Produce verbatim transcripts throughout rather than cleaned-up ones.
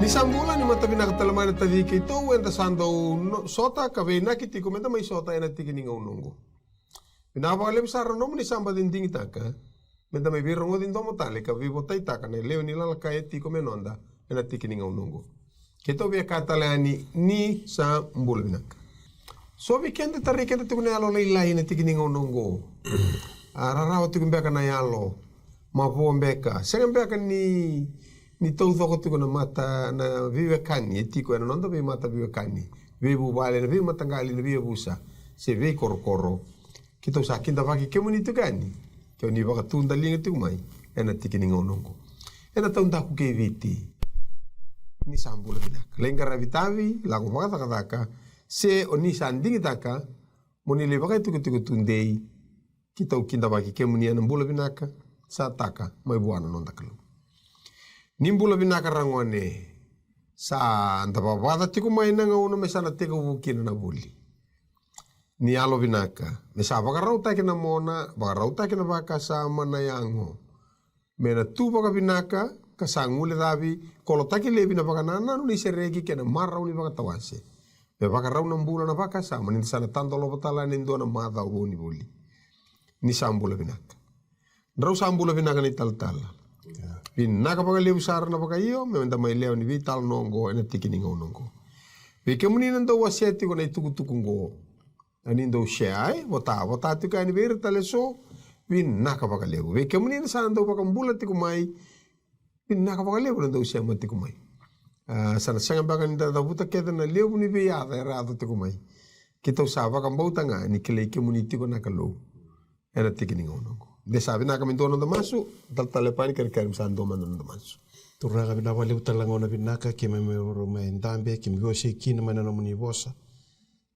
Ni sa bula, ni mata vinaka tale mai na taci keitou eda sa dau no, sota ka veinaki tiko meda mai sota ena tiki ni gauna oqo. Vinaka vakalevu sara na nomuni sa baci digitaka meda mai veirogoci domo tale ka veivotaitaka na lewe ni lalakai e tiko me noda ena tiki ni gauna oqo. Keitou via kaya tale yani ni sa bula vinaka. So vei keda tarai keda tiko na yalo lailai ena tiki ni gauna oqo. A rarawa tiko beka na yalo, mavoa beka, sega beka ni, ni taucoko tiko na mata na veiwekani e tiko ena noda veimata veiwekani, veivuvale, na veimataqali, na veiyavusa se veikorokoro. Keitou sa kidavaki kemuni tiko yani ke o ni vakatudaliga tiko mai ena tiki ni gauna oqo. Ena taudaku kei Viti, ni sa bula vinaka. Lai qaravi tavi, lako vakacakacaka, se o ni sa digitaka mo ni lai vakaitikotiko tudei, keitou kidavaki kemuni ena bula vinaka sa taka mai vua na noda Kalou. Ni bula vinaka ragone. Sa da vavaca tiko mai na gauna me sa na tekivu kina na vuli. Ni yalo vinaka me sa vakarautaki na mona, vakarautaki na vakasama, na yago me na tu vakavinaka, ka sa guilecavi, kolotaki laivi na vakanananu ni sereki kei na marau ni vakatawase. Me vakarau na bula na vakasama ni da sa na tadolova tale yani e dua na macawa vou ni vuli. Ni sa bula vinaka. Drau sa bula vinaka na italatala. Vinaka vakalevu sara na vakaio me da mai lewe ni veitalanoa oqo ena tiki ni gauna oqo. Vei kemuni na dau wasea tiko na itukutuku oqo, a ni dau share, e vota, vota tiko yani vei ira tale eso. Vinaka vakalevu. Vei kemuni na sa dau vakabula tiko mai, vinaka vakalevu na dau sema tiko mai. A, sa na sega beka ni da cavuta kece na levu ni veiyaca era yaco tiko mai. Keitou sa vakabauta ga ni kilai kemuni tiko na Kalou ena tiki ni gauna oqo. De sa vinaka me dua noda masu, talatala Lepani, kerekere me sa dua mada noda masu. Turaga, vinaka vakalevu tale na gauna vinaka keimami mai dabe, keimami wasei kina mai na nomuni vosa.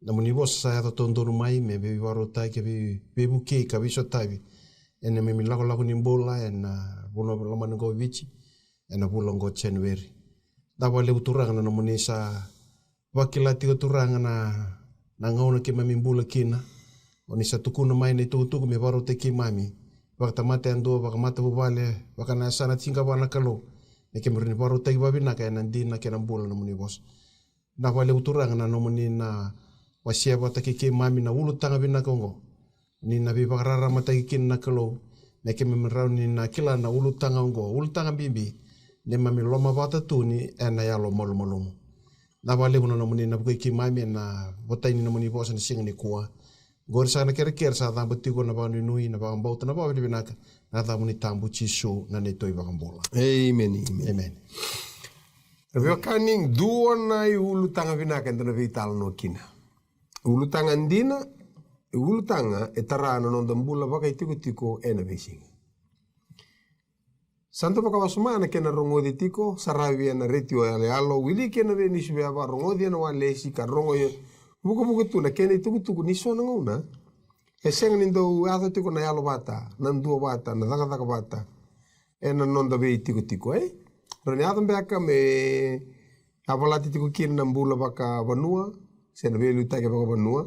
Nomuni vosa sa yaco taudonu mai me veivakarautaki, vei, veivukei ka veisotavi ena neimami lakolako ni bula ena vanua lomani oqo Viti ena vula oqo January. Vinaka vakalevu Turaga na nomuni sa vakila tiko Turaga na, na gauna keimami bula kina. O ni sa tukuna mai na itukutuku me vakarautaki keimami vakatamata yadua, vakamatavuvale, vaka na yasana tiko ga vua na Kalou, me keimami rawa ni vakarautaki vakavinaka ena dina kei na bula na nomuni vosa. Vinaka vakalevu Turaga na nomuni na wasea vata kei keimami na ulutaga vinaka oqo. Ni na veivakararamataki kina na Kalou me keimami rawa ni na kila na ulutaga oqo, ulutaga bibi, neimami lomavata tu ni ena yalo malumalumu. Vinaka vakalevu na nomuni na vukei keimami ena votai ni nomuni vosa ni siga nikua. Qori saka na kerekere sa cabo tiko na vakanuinui, na vakabauta, na vakavinavinaka, na yacamuni tabu Jisu na neitou iVakabula. Emeni, emeni. Emeni. Ra veiwekani, dua na iulutaga vinaka eda na veitalanoa kina. Ulutaga dina, iulutaga e tara na noda bula vakaitikotiko ena veisiga. Sa dau vakawasoma na kena rogoci tiko, saravi ena retio yaloyalo, wiliki ena veinisuvea, vakarogoci ena walesi ka rogo e vukavuka tu na kena itukutuku ni so na gauna e sega ni dau yaco tiko na yalo vata, na dua vata, na cakacaka vata ena noda veitikotiko, e? Rawa ni yaco beka me a volati tiko kina na bula vakavanua, se na veiliutaki vakavanua,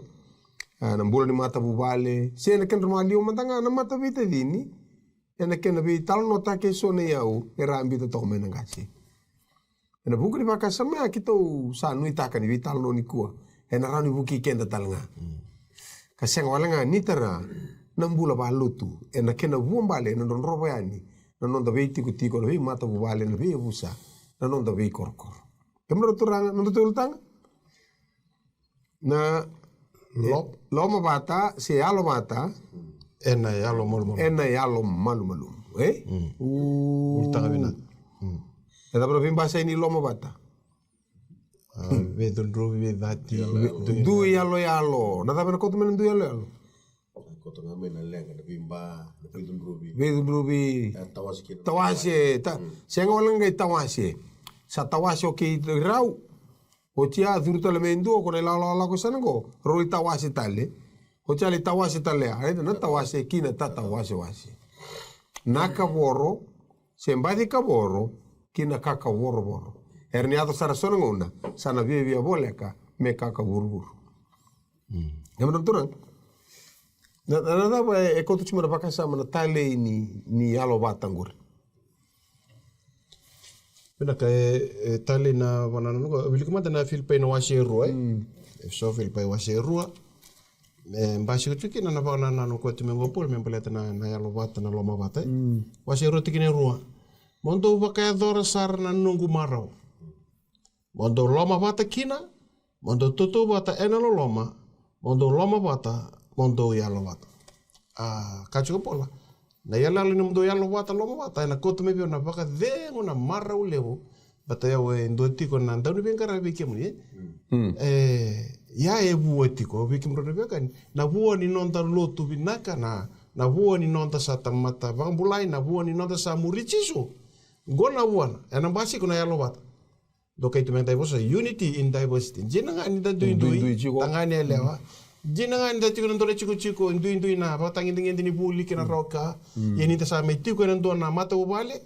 a, na bula ni matavuvale, se na kedra maliwa mada ga na mataveitacini, ena kena veitalanoataki eso na iyau era a biuta toka mai na qase. Ena vuku ni vakasama ya keitou sa nuitaka ni veitalanoa nikua ena rawa ni vukei keda tale ga. Ka sega wale ga ni tara na bula valotu ena kena vuabale ena drodrova yani na noda veitikotiko, na veimatavuvale, na veiyavusa, na noda veikorokoro. Kemudrau turaga, noda tou ulutaga? Na lo- lomavata se yalovata ena yalo malumalumu. Ena yalo malumalumu, e? Mm. U- Ulutaga vinaka. Mm. E cava na veibasai ni lomavata? A, veicudruvi, veicati, ve- dui yaloyalo. Na cava na kauta mai na dui yaloyalo? Koto ga mai na leqa, na veiba, na veicudruvi. Veicudruvi. E, tawase kina. Tawase, ta- sega wale ga i tawase. Sa tawase o kei rau. Oti a curu tale mai dua, ko na ilawalawa lako sa na qo, rau lai tawase tale. Oti a lai tawase tale a, raica na tawase kina tatawasewase. Na kavoro, se baci kavoro, kina kakavorovoro. Era ni yaco sara so na gauna sa na viavia voleka me kakavuruvuru. Kemudrau turaga, na, na, na cava e, e kauta tiko mai na vakasama na talei ni, ni yalovata qori? Na ka e, e talei na vakanananu qo, wilika mada na Filipai na wase e rua, e. E so Filipai wase e rua. E basika tiko kina na vakanananu koya tu mai qo o Paula me baleta na, na yalo vata, na loma vata, e. Wase e rua tikina e rua. Mo dou vakayacora sara na noqu marau. Mo dou loma vata kina, mo dou tautauvata ena loloma, mo dou loma vata, mo dou yalo vata. A, ka tiko o Paula, na iyaloyalo ni mo dou yalo vata, loma vata, ena kauta mai vei au na vakacegu, na marau levu. Baleta o yau e dua tiko na dauniveiqaravi vei kemuni, e? E, ia e vua tiko vei kemudrau na veiwekani. Na vua ni noda lotu vinaka, na, na vua ni noda sa tamata vakabulai, na vua ni noda sa muri Jisu. Qo na vuana, ena basika na yalo vata. Dokai tu me da vosa unity in diversity. Dina ga ni da duidui, duidui tiko. Tagane yalewa. Dina ga ni da tiko ena dua na tikotiko, duidui na vakatagedegede ni vuli kei na rawa ka. Ia ni da sa mai tiko ena dua na matavuvale,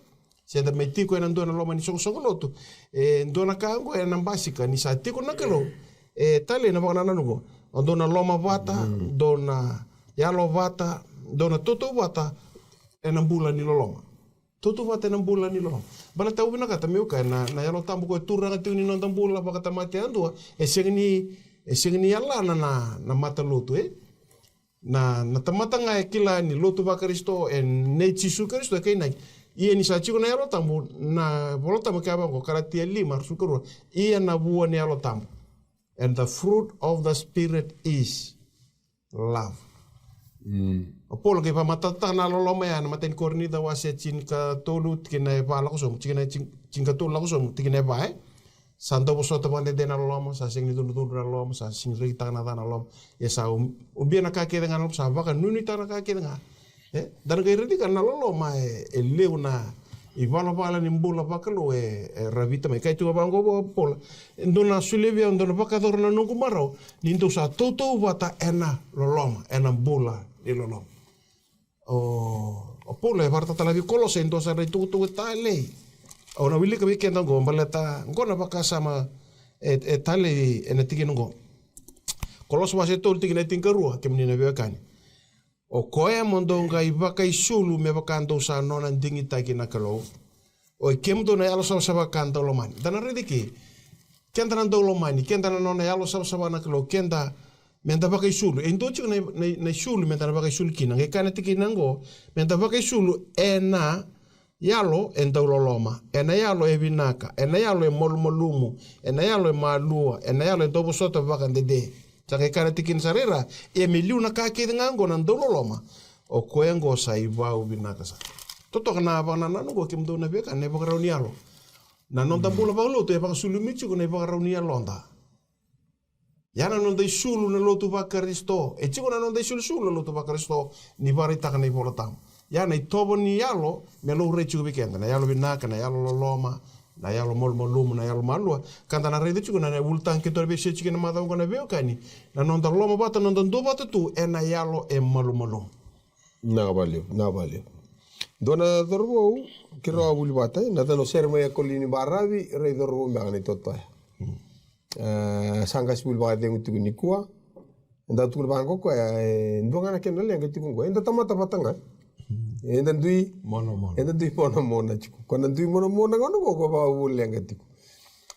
se da mai tiko ena dua na loma ni soqosoqo lotu. E dua na ka qo ena basika ni sa tiko na Kalou. E talei na vakanananu qo. O dou na loma vata, dou na yalo vata, dou na tautauvata ena bula ni loloma. Tautauvata ena bula ni loloma. Baleta au vinakata meu kaya na, na Yalo Tabu ko e turaga tiko ni noda bula vakatamata yadua, e sega ni, e sega ni yalana na, na matalotu, e? Na, na tamata ga e kila ni lotu vaKarisito, e nei Jisu Karisito, e kainaki. Ia ni sa tiko na Yalo Tabu, na Vola Tabu kaya vaqo, Kalatia lima, ruasagavulu ka rua. Ia na vua ni Yalo Tabu. And the fruit of the Spirit is love. O Paula qai vakamatatataka na loloma ya ena imatai ni Korinica wase tinikatolu tikina e va lako sobu, tikina e tini, tinikatolu lako sobu, tikina e va, e. Sa dau vosota vakadede na loloma, sa sega ni cudrucudru na loloma, sa sega ni rekitaka na ca na loloma. Ia sa um-, ubia na ka kece ga na loloma, sa vakanuinuitaka na ka kece ga. E, da na qai raica tiko na loloma e, e levu na ivalavala ni bula vakalou e, e ravita mai. Kaya tiko vaqo o Paula, e dou na solia vei au, dou na vakayacora na noqu marau, ni dou sa tautauvata ena loloma, ena bula ni loloma. O, o Paula e vakaraitaka tale vei Kolosa e dua sara na itukutuku talei. Au na wilika vei keda qo, baleta qo na vakasama e, e talei ena tikina qo. Kolosa wase tolu tikina e tinikarua, kemuni na veiwekani. O koya mo dou qai vakaisulu me vaka dou sa nona digitaki na Kalou. Oi kemudou na yalo savasava ka dau lomani. Da na raica ke, keda na dau lomani, keda na nona yalo savasava na Kalou, keda me da vakaisulu. E dua tiko na, na, na isulu me da na vakaisulu kina. Qai kaya na tikina qo, me da vakaisulu ena yalo e dau loloma, ena yalo e vinaka, ena yalo e malumalumu, ena yalo e malua, ena yalo e dau vosota vakadede. Sa qai kaya na tikina sara i ra, ia me liu na ka kece ga oqo na dau loloma, o koya oqo sa ivau vinaka sara. Totoka na vakanananu oqo kemudou na veiwekani, na ivakarau ni yalo. Na noda bula vakalotu e vakasulumi tiko na ivakarau ni yaloda. Ia na noda isulu na lotu vaKarisito. E tiko na noda isulusulu na lotu vaKarisito ni vakaraitaka na iVola Tabu. Ia na itovo ni yalo me laurai tiko vei keda, na yalo vinaka, na yalo loloma, na yalo malumalumu, na yalo malua. Ka da na raica tiko na, na ulutaga keitou na veisei tiko ena macawa oqo na veiwekani, na noda loma vata, na noda duavata tu ena yalo e malumalumu. Vinaka vakalevu, vinaka vakalevu. Dua na cauravou, keirau a vuli vata, e, na yacana o Seremaia Kolini Baravi, raici cauravou beka na itotoya. E, sa qai vuli vakacegu tiko nikua. Eda tukuna vaqo o koya, e, dua ga na kena leqa tiko qo. Eda tamata vata ga. Eda dui monamona. Eda dui monamona tiko. Ko na dui monamona ga na qo, ko vakavou leqa tiko.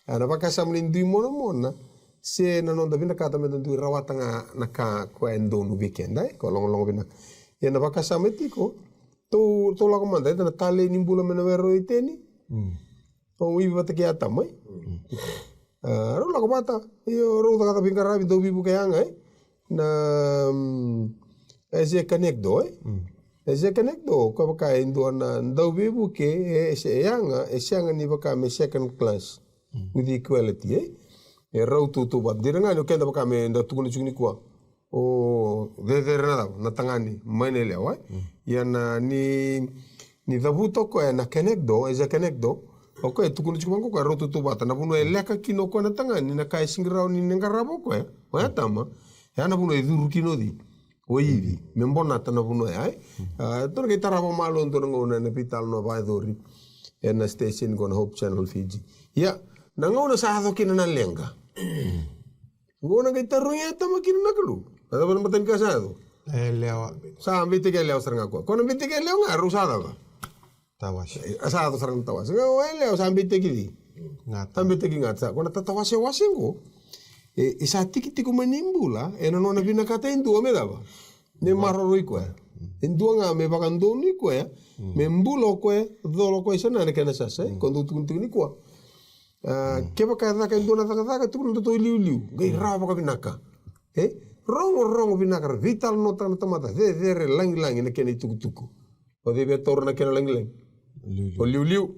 A, na vakasama ni dui monamona, se na noda vinakata me da dui rawata ga na ka koya e donu vei keda, e, ko logologo vinaka. Ia na vakasama e tiko, tou, tou lako mada, eda na talei ni bula mai na were o Iteni. O Ivi vata kei Atama, e. A, rau lako vata, io, rau cakacaka veiqaravi, dau veivuke yaga, e. Na, mm, Eze Kanekdo, e. Eze Kanekdo, ka vaka e dua na dau veivuke, e, e se, e yaga, e sega ni vaka me second class. With equality, e. E rau tautauvata. Dina ga ni o keda vaka me da tukuna tiko nikua. O cecere na cava, na tagane mai na yalewa, e. Ia na ni, ni cavuta o koya na Kanekdo, Eze Kanekdo. O koya e tukuna tiko vaqo o koya, rau tautauvata. Na vanua e leka kina o koya na tagane, na ka e sega ni rawa ni qarava o koya, o Atama. Ia na vanua e curu kina o cei? O Ivi, me bonata na vanua ya, e. A, tou na qai tara vakamalua dua na gauna ena veitalanoa vakayacori ena station qo na Hope Channel Fiji. Ia, na gauna sa yaco kina na leqa. Gauna qai tarogi Atama kina na Kalou. Na cava na imatai ni ka sa yaco? E, yalewa. Sa beitaki yalewa sara ga o koya. Ko na beitaki yalewa ga, rau sa cava? Tawase. E, sa yaco sara na tawase. Ga o yalewa sa beitaki cei? Gata. Sa beitaki gata sa. Ko na tatawasewase qo. E, e sa tiki tiko mai ni bula, ena nona vinakata e dua me cava? Me maroroi koya. E dua ga me vakadonui koya, me bula o koya, cola o koya, sa na kena sasa, e? Ko dou tukuni tiko nikua. A, kevaka e caka e dua na cakacaka, tukuna na totoka iliuliu. Qai rawa vakavinaka. E? Rogo, rogo vinaka, ra veitalanoataka na tamata, cecere, lagilagi na kena itukutuku. O cei via taura na kena lagilagi? Liuliu. O liuliu.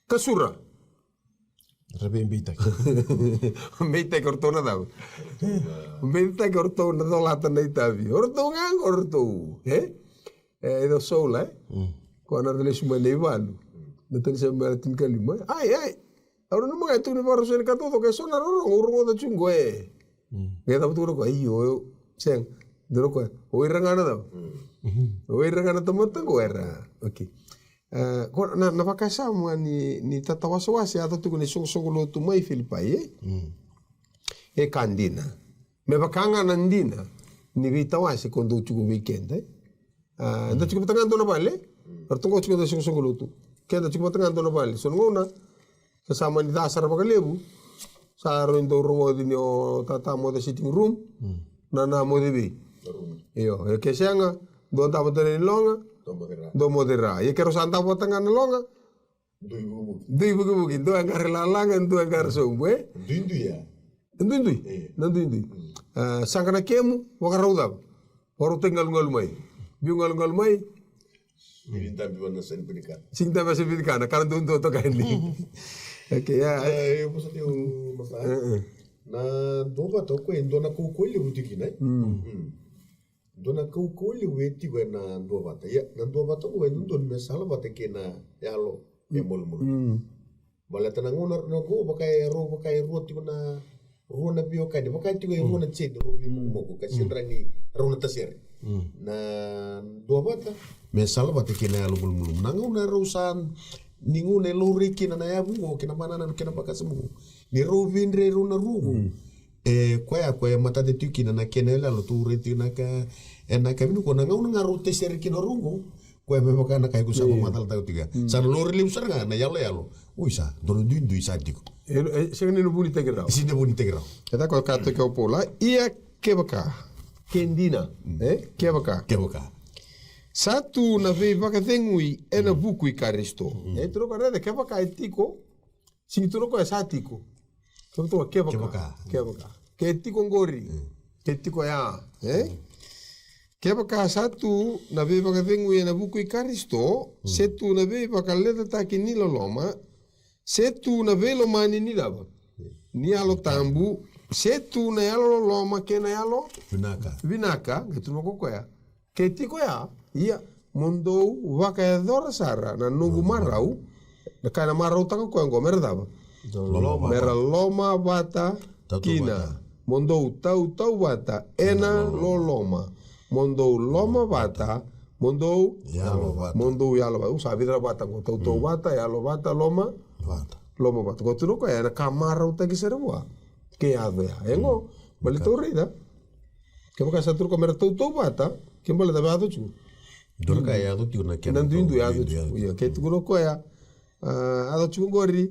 Kasura. Ra veibeitaki. Beitaki o ratou na cava? Beitaki o ratou na colata na itavi. O ratou ga o ratou. E? E, e dau soula, e? Ko na lesu mai na ivalu. Na tani sa mai na tinikalima. Ai, ai. Au nanuma ga e tukuni vakarau seni ka taucoko e so na rorogo, au rogoca tu qo e. Qai cava tukuna ko, io, sega. Dua na koya, o ira ga na cava? O ira ga na tamata qo era. Okay. E, ko na, na vakasama ni, ni tatawasewase a yaco tiko na isoqosoqo lotu mai Filipai, e? E ka dina. Me vaka ga na dina ni veitawase ko dou tiko vei keda, e? A, da tiko vata ga dua na vale. Ratou qo tiko da soqosoqo lotu. Keda tiko vata ga dua na vale. So na gauna sa, sa mani ca sara vakalevu. Sa rau dau rogoci ni o tata moce sitting room. Nana moce vei? Io, e ke sega, dua davo tale ni loga. Dua moce ra. Ia ke rau sa davo vata ga na loga. Dui vukivuki. Dui vukivuki, dua e qara lalaga, dua e qara sobu, e? Duidui, ya. Duidui. E. Na duidui. A, saqa na kemu, vakarau cava? Vakarau teki galugalu mai. Biu galugalu mai. Sini dabi vana sani pinika. Sini dabi vana sani pinika, na kana duadua toka yani. Okay, ya. E, e, vosa tiko, masa. E, e. Na duavata o koya e dua na kaukauwa levu tiko kina, e? Dua na kaukauwa levu e tiko ena duavata. Ia, na duavata qo e dodonu me sala vata kei na yalo e malumalumu. Baleta na gauna na qo vaka e rau, vaka e rua tiko na, rua na veiwekani, vaka e tiko e rua na chain, rau veimokomoko ka sega ni rau na tasere. Na duavata me sala vata kei na yalo malumalumu. Na gauna rau sa, ni gauna e laurai kina na yavu qo kei na vanua qo kei na vakasama qo, ni rau veidre rau na rua qo. E koya, koya e matata tiko kina na kena iyaloyalo, tou raica tiko na ka, ena ka vinaka qo, na gauna ga rau tasere kina rau qo, koya me vaka na ka iko sa vamatalataka tiko ya. Sa na lori levu sara ga na iyaloyalo. Oi sa, dua na duidui sa tiko. E, e, sega ni na vunitaki rawa. Sega ni na vunitaki rawa. E caka o ka toki o Paula, ia kevaka. Ke dina, e, kevaka. Kevaka. Sa tu na veivakacegui ena vuku i Karisito. E, tu na ka raica, kevaka e tiko, Sigi tu na koya sa tiko. Kevaka tu, kevaka. Kevaka. Kevaka. Ke tiko qori. Ke tiko ya. E? Kevaka sa tu na veivakacegui ena vuku i Karisito, se tu na veivakalecataki ni loloma, se tu na veilomani ni cava? Ni Yalo Tabu, se tu na yalololoma kei na yalo vinaka. Vinaka, qai tu na ko koya. Ke tiko ya, ia, mo dou vakayacora sara na noqu marau, na ka ena marautaka koya oqo, mera cava? Loma. Mera lomavata kina. Mo dou tautauvata ena loloma. Mo dou lomavata, mo dou yalo vata. Mo dou yalo vata. Au sa vica na vata oqo, tautauvata, yalo vata, loma. Vata. Lomavata. Ko tu na koya, ena ka marautaki sara vua. Ke yaco ya. E qo, baleta o raica. Kevaka sa tu na koya mera tautauvata, ke baleta me yaco tiko. Dua na ka e yaco tiko na kena duidui, yaco tiko. Ia, ke tukuna o koya, a, yaco tiko qori,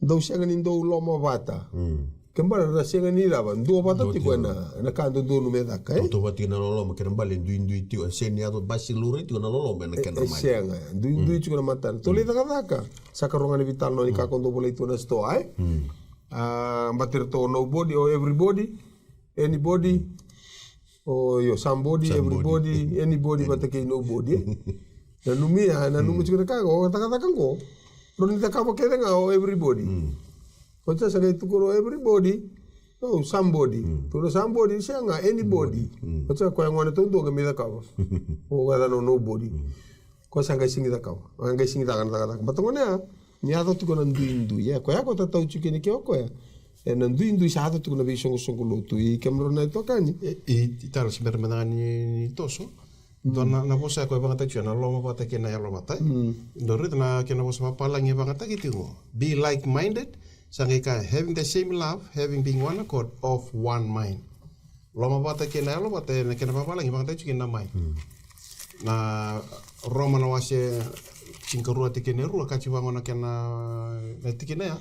dou sega ni dou lomavata. Ke baleta ra sega ni cava, duavata tiko ena, ena ka dodonu me caka, e? Tautauvata tiko na loloma, kena bale duidui tiko, e sega ni yaco basi laurai tiko na loloma ena kena mai. E sega, duidui tiko na matana. Tou lai cakacaka, sa karua ga ni veitalanoa ni ka ko dou volai tu na sitoa, e? A, baleti ratou o nobody, o everybody, anybody. O io, somebody, everybody, anybody, vata kei nobody, e. Nanumi, a, nanumi tiko na ka qo, o cakacaka qo. Rau ni cakava kece ga o everybody. Oti sa qai tukuna o everybody, o somebody. Tukuna somebody, sega, anybody. Oti sa koya gone taudua ga me cakava. O koya na nobody. Ko sa qai sigi cakava. O qai sigi caka na cakacaka. Baleta gone ya, ni yaco tiko na duidui. Ia, koya ko tatau tiko kina ke o koya. Ena duidui sa yaco tiko na veisoqosoqo lotu. I kemudrau na itokani. E, i, i taro se bera mada ga ni, ni toso. Dua na, na vosa ko e vagataki tiko na lomavata kei na yalovata, e? Dou raica na kena vosa vapalagi e vagataki tiko. Be like-minded, sa qai kaya, having the same love, having been one accord, of one mind. Lomavata kei na yalovata, ena kena vavalagi, vagataki tiko kina na mai. Na Roma na wase, tinikarua, tikina e rua, kaci vaqo na kena, na tikina ya.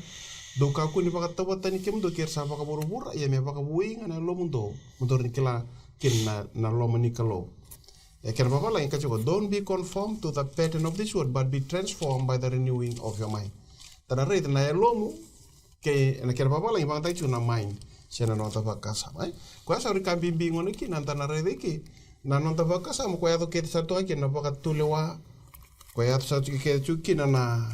Dou kakua ni vakatauvatani kemudou kei ira sa vakavuravura, ia me vakavoui ga na yalomudou, mo dou rawa ni kila kina na, na loma ni Kalou. E kena vavalagi kaci vaqo, don't be conformed to the pattern of this world, but be transformed by the renewing of your mind. Eda na raica na yalomu, kei na kena vavalagi vakayagataki tu na mind, se na noda vakasama, e? Koya sa ori ka bibi gona kina, eda na raica eke, na noda vakasama, koya yaco kece sara tu ga kina na vakatulewa, koya yaco sara tu kece tu kina na,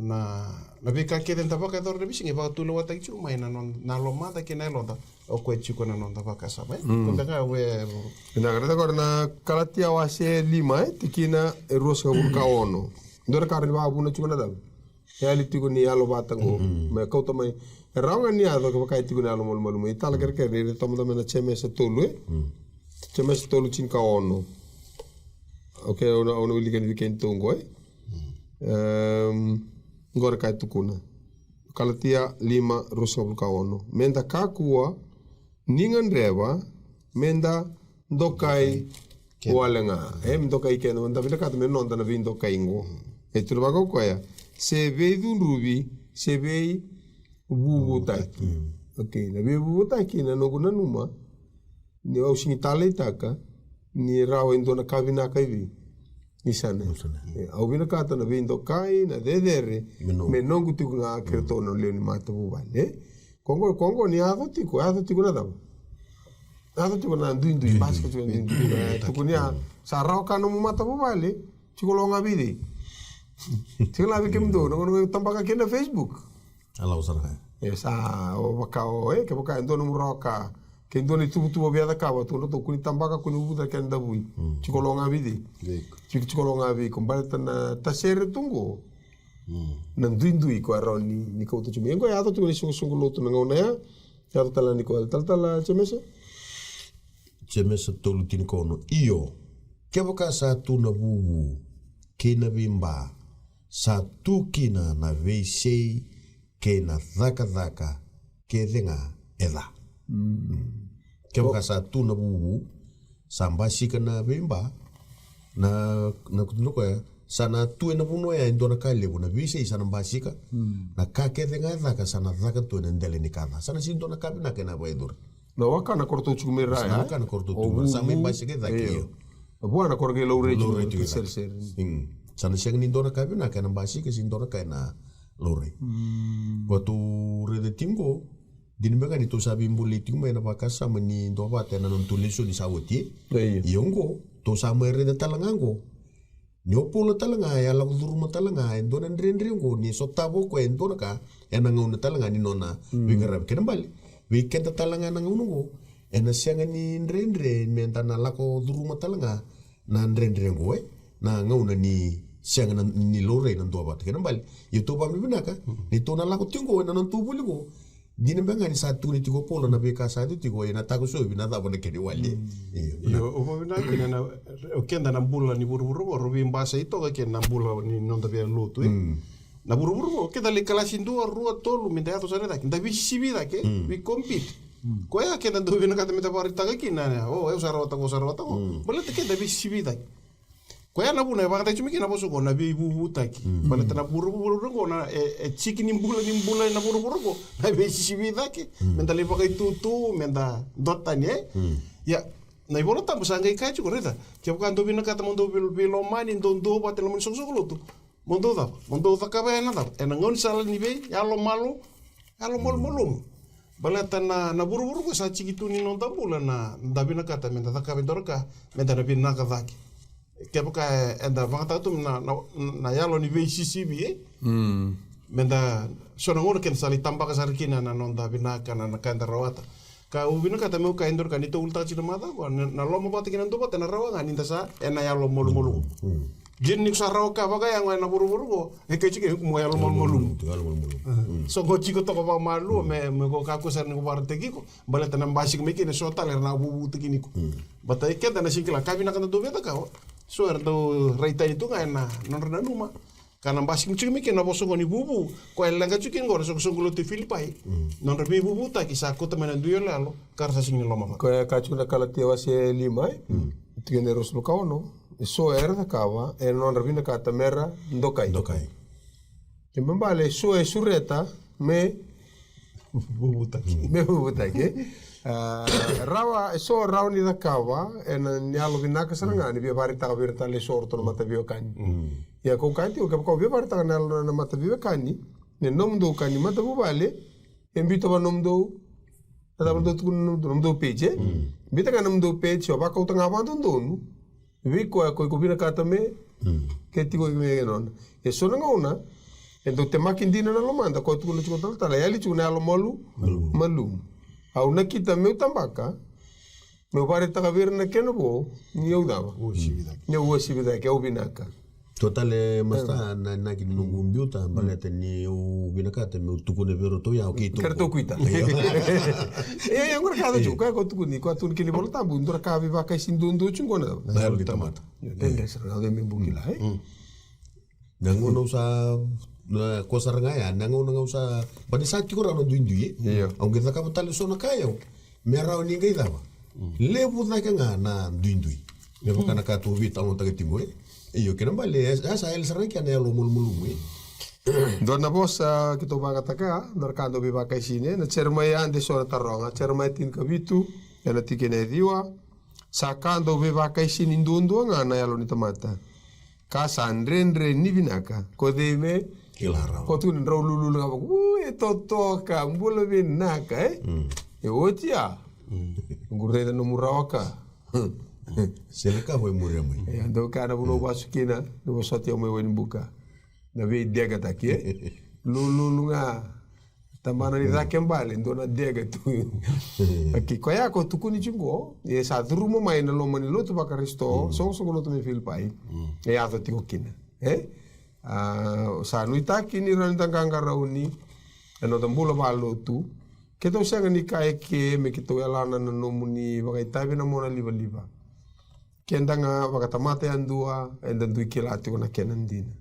na, na veika kece eda vakayacora na veisiga, e vakatulewataki tu mai na noda, na lomada kei na yaloda, o koya tiko na noda vakasama, e? Ko beka we. Vinaka, raica qori na Kalatia wase lima, e, tikina e ruasagavulu ka ono. Dua na ka rawa ni vakavuna tiko na cava? E yali tiko ni yalo vata qo. Me kauta mai. E rawa ga ni yaco kevaka e tiko na yalo malumalumu. Itala kerekere ni raica mada mai na Jemesa tolu, e? Jemesa tolu, tinikaono. Okay, au na, au na wilika yani vei kemudou qo, e? Em, qori ka e tukuna. Kalatia lima, ruasagavulu ka ono. Meda kakua ni gadreva meda dokai wale ga. E, me dokai keda, meda vinakata me noda na veidokai qo. E tukuna vaka o koya, se veicudruvi, se veivuvutaki. Okay, na veivuvutaki, na noqu nanuma ni au sega ni taleitaka ni rawa e dua na ka vinaka i vei. Ni sa na. E, au vinakata na veidokai, na cecere, me noqu tiko ga kei ratou na lewe ni matavuvale, e? Ko qo, ko qo ni yaco tiko, yaco tiko na cava? Yaco tiko na duidui, basika tiko na duidui. E, tukuni ya, sa rawa ka nomu matavuvale, tiko lo ga vei cei? Tiko la vei kemudou, na gauna tabaka kina na Facebook. A lau sara ga. E sa, o vaka o, e, kevaka e dua nomu rawa ka, ke dua na ituvatuva via cakava, tukuna ratou kua ni tabaka, kua ni uvuta kena davui. Tiko lo ga vei cei? Tiko, tiko lo ga vei iko, baleta na tasere tu qo. Na duidui koya rawa ni, ni kauta tu mai. E qo e yaco tiko na isoqosoqo lotu na gauna ya. Yaco tale ga ni koya, talatala Jemesa. Jemesa tolu, tinikaono. Io, kevaka sa tu na vuvu kei na veiba, sa tu kina na veisei kei na cakacaka kece ga e ca. Kevaka sa tu na vuvu, sa basika na veiba, na, na kutuna koya, sa na tu ena vanua ya e dua na ka levu, na veisei sa na basika, na ka kece ga e caka sa na caka tu ena dela ni ka ca. Sa na sega ni dua na ka vinaka ena vakayacori. Na waka na korotou tiko mai ra, sa na waka na korotou tiko mai ra, sa mai basika e cake, io. Na vua na koro qai laurai tiko, laurai tiko e cake. Sere, sere. Sa na sega ni dua na ka vinaka ena basika, se dua na ka ena laurai. Koya tou raica tiko qo, dina beka ni tou sa veibulai tiko mai ena vakasama ni duavata ena noda tou lesoni sa oti, e? Io. Io qo, tou sa mai raica tale ga qo. Ni o Paula tale ga e a lako curuma tale ga e dua na dredre qo, ni sotava o koya e dua na ka ena gauna tale ga ni nona veiqaravi. Kena bale, vei keda tale ga ena gauna qo, ena sega ni dredre meda na lako curuma tale ga na dredre qo, e? Na gauna ni sega ni laurai na duavata. Kena bale, ia tou vakavinavinaka ni tou na lako tiko qo ena noda tou vuli qo. Dina beka ga ni sa tukuni tiko o Paula na veika sa tu tiko, ia na takosovi na cava na kena iwali. Io, io, o vakavinavinaka kina na, o keda na bula ni vuravura qo, rau veibasai toka kei na bula ni noda veilotu, e. Na vuravura qo, keda lai kalasi dua, rua, tolu, meda yaco sara i cake, da veisisivi i cake, we compete. Koya keda dau vinakata meda vakaraitaka kina, o, au sa rawata qo, au sa rawata qo. Baleta keda veisisivi i cake. Koya na vuna e vakataki tu mai kina na vosa qo na veivuvutaki. Baleta na vuravura qo na, e, e tiki ni bula, ni bula na vuravura qo, na veisisivi i cake. Meda lai vakaitutu, meda dua tani, e? Ia, na iVola Tabu sa qai kaya tiko, raica, kevaka dou vinakata mo dou vei, veilomani, dou duavata ena loma ni soqosoqo lotu, mo dou cava? Mo dou cakava ena cava? Ena gaunisala ni veiyalomalu, yalomalumalumu. Baleta na, na vuravura qo sa tiki tu ni noda bula, na, da vinakata meda cakava e dua na ka, meda na vinaka cake. Kevaka eda vakayagataka tu na, na, na yalo ni veisisivi, e? Meda, so na gauna keda sa lai tabaka sara kina na noda vinaka, na, na ka eda rawata. Ka au vinakata meu kaya e dua na ka ni tou ulutaga tiko na macawa qo, na, na lomavata kei na duavata ena rawa ga ni da sa ena yalo malumalumu. Dina ni ko sa rawa ka vakayago ena vuravura qo, e kaya tiko mo yalo malumalumu. Yalo malumalumu. So ko tiko toka vakamalua, me, me ko kakua sara ni ko vakarautaki iko, baleta na basika mai kina so tale era na vuvutakini iko. Baleta e keda na sega ni kila ka vinaka da dau via cakava. So era dau rai tani tu ga ena nodra nanuma. Ka na basika tiko mai kina na vosa qo ni vuvu, koya e leqa tiko kina qo na soqosoqo lotu e Filipai. Nodra veivuvutaki sa kauta mai na dui iyaloyalo, ka ra sa sega ni lomavata. Koya e kaya tiko na Kalatia wase lima, e? Tikina e ruasagavulu ka ono. E so era cakava ena nodra vinakata mera dokai. Dokai. Kena ibalebale e so e sureta me vuvutaki. Me vuvutaki, e? A, rawa, e so rawa ni cakava ena yalo vinaka sara ga ni via vakaraitaka vei ira tale e so o ratou na mataveiwekani. Ia kau kaya tiko, kevaka o via vakaraitaka na yalo na mataveiwekani, na nomudou ka ni matavuvale, e biuta vua nomudou, na cava dou tukuna, nomudou page, e? Biuta ga nomudou page, o vakauta ga vakadodonu vei koya ko iko vinakata me ke tiko me nona. E so na gauna e dau temaki dina na lomada, ko tukuna tiko talatala, e yali tiko na yalo malu malumu. Au nakita meu tabaka, meu vakaraitaka vei ira na kena vo ni au cava, ni au uasivi cake, au vinaka. Tua tale masta na inaki ni noqu biuta baleta ni au vinakata meu tukuna vei iratou ya, o keitou, keitou kuita. Ia, ia, qo na ka ca tiko, koya ko tukuni, koya tukuni kina iVola Tabu, dua na ka veivakaisini duadua tiko qo na yalo ni tamata. Dredre sara ga, au via me bukila, e? Na gauna au sa, na, ko sara ga ya, na gauna ga au sa, ba ni sa tiko rawa na duidui, e? Io. Au qai cakava tale so na ka yau me rawa ni qai cava. Levu cake ga na duidui. Me vaka na ka tou veitalanoataka tiko, e? Io, kena ibalebale, e, e sa yali sara ga kina na yalo malumalumu, e? Dua na vosa keitou vakayagataka, dua na ka dau veivakaisini, e? Na Jeremaia, de so na taroga, Jeremaia tinikavitu, ena tikina e ciwa. Sa ka dau veivakaisini duadua ga na yalo ni tamata. Ka sa dredre ni vinaka. Ko cei me kila rawa? Ko tukuni drau lululu ga vaka, u, e totoka, bula vinaka, e? E oti ya. Qu raica nomu rawa ka. Sele ka vei muria mai. E, dau ka na vanua vasu kina, na vosoti au mai Wainibuka. Na veideketaki, e? Lululu ga. Tabana ni cake bale, dua na deka tu. Okei, koya ko tukuni tiko qo, e sa curuma mai na loma ni lotu vaKarisito, soqosoqo lotu mai Filipai. E yaco tiko kina. E? A, sa nuitaki ni rawa ni da qaqarauni ena noda bula valotu. Keitou sega ni kaya eke me keitou yalana na nomuni vakaitavi na mona livaliva. Keda ga vakatamata yadua, eda dui kila tiko na kena dina.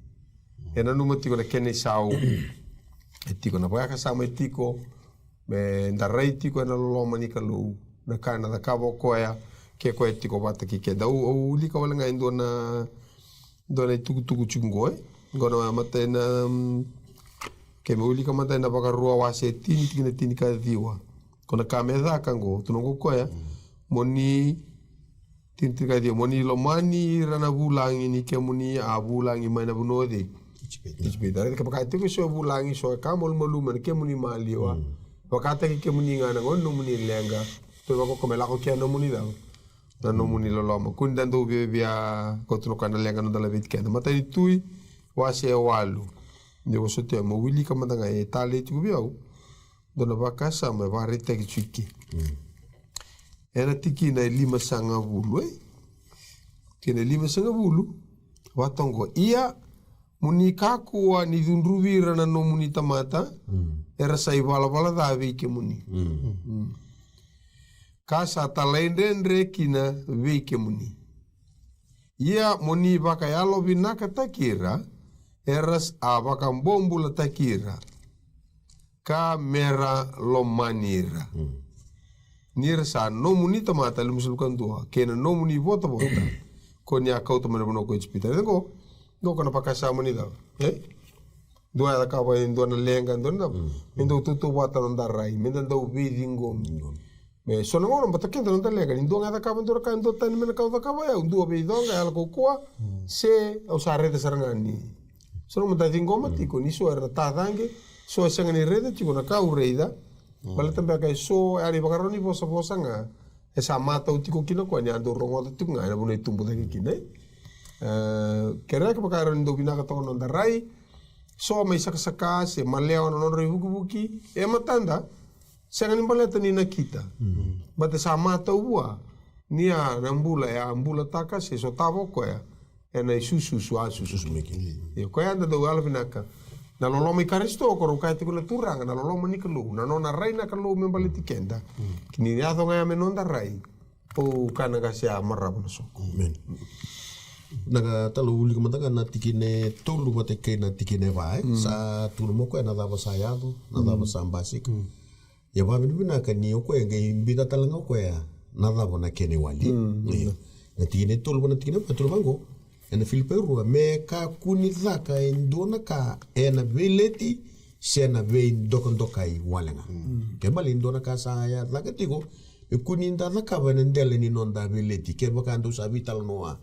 E nanuma tiko na kena isau. E tiko na vakasama e tiko, me da rai tiko ena loloma ni Kalou, na ka ena cakava o koya, ke koya e tiko vata kei keda. Au, au wilika wale ga e dua na, dua na itukutuku tiko qo, e? Qo na matai na, mm, ke me wilika matai na Vakarua wase tini, tikina tinikaciwa. Ko na ka me caka qo, tukuna qo o koya, mo ni, tini, tinikaciwa, mo ni lomani ira na vulagi ni kemuni a vulagi mai na vanua o cei? Ijipita. Ijipita. Raica kevaka e tiko eso e vulagi, so e ka malumalumu ena kemuni maliwa. Vakataki kemuni ga na gauna ni nomuni leqa. Tou vakakoya me lako kea na nomuni cava? Na nomuni loloma. Kua ni da dau viavia, ko tukuna o koya na leqa na noda laveti keda. Matai ni Tui, wase e walu. Ni vosoti au, mo wilika mada ga, e talei tiko vei au. Dua na vakasama e vakaraitaki tiko eke. Ena tikina e limasagavulu, e? Tikina e limasagavulu, vaka oqo: Ia, mo ni kakua ni cudruvi ira na nomuni tamata, era sa ivalavala ca vei kemuni. Ka sa talaidredre kina vei kemuni. Ia mo ni vakayalovinakataki ira, era s-, a vakabobulataki ira, ka mera lomani ira. Ni ra sa nomuni tamata, limasagavulu ka dua, kei na nomuni votavota, ko ni a kauta mai na vanua ko Ijipita. Raica qo, qo ko na vakasama ni cava, e? Dua e cakava e dua na leqa, dua na cava. Me dau tautauvata na noda rai, me da dau veiciqomi. Me so na gauna bata keda na noda leqa, ni dua ga e cakava dua na ka, dua tani me na ka au cakava, e au dua vei coqa, yalo kaukauwa, se au sa raica sara ga ni. So na gauna da ciqoma tiko ni so era na tacaqe, so e sega ni raica tiko na ka au raica. Baleta beka e so, e a na ivakarau ni vosavosa ga, e sa matau tiko kina o koya ni a dau rogoca tiko ga ena vanua e tubu cake kina, e? E, kerea kevaka e rawa ni dau vinaka toka na noda rai, so mai sakasaka se malewa na nodra ivukivuki e matada. Sega ni baleta ni nakita. Baleta sa matau vua ni a na bula, e a bulataka se sotava o koya ena isususu a sususu mai kina. Ia o koya eda dau yalovinaka. Na loloma i Karisito, ko rau kaya tiko na Turaga, na loloma ni Kalou, na nona rai na Kalou me baleti keda. Ki ni yaco ga ya me noda rai. Au kaya na qase, a marava na soko. Amen. Na ka tale, au wilika mada ga na tikina e tolu vata kei na tikina e va, e? Sa tukuna mai o koya na cava sa yaco, na cava sa basika. Ia vakavinavinaka ni o koya e qai biuta tale ga o koya na cava na kena iwali. Io. Na tikina e tolu va na tikina va, tolu vaqo. Ena Filipai rua, me kakua ni caka e dua na ka ena veileti se na veidokadokai wale ga. Ke bale e dua na ka sa ya caka tiko, me kua ni da cakava ena dela ni noda veileti. Kevaka dou sa veitalanoa,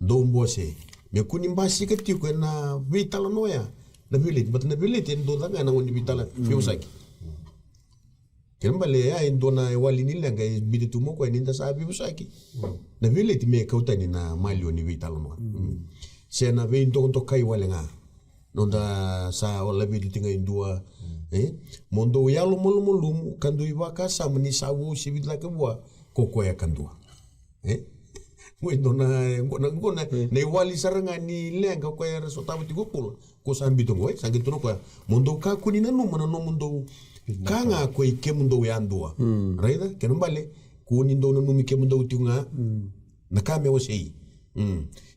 dou bose, me kua ni basika tiko ena veitalanoa ya na veileti. Bata na veileti e dou caka ga ena gauna ni veitala, veivosaki. Kena bale ya e dua na iwali ni leqa e biuta tu mai o koya ni da sa veivosaki. Na veileti me kau tani na maliwa ni veitalanoa. Se na veidokadokai wale ga. Noda sa laveti tiko ga e dua. E? Mo dou yalomalumalumu ka dui vakasama ni sa uasivi cake vua ko koya kadua. E? Qo e dua na, qo na, qo na, na iwali sara ga ni leqa o koya era sotava tiko o Paula. Ko sa biuta qo, e? Sa qai tukuna o koya, mo dou kakua ni nanuma na nomudou ka ga ko i kemudou yadua. Raica, kena bale, kua ni dou nanumi kemudou tiko ga na ka me wasei.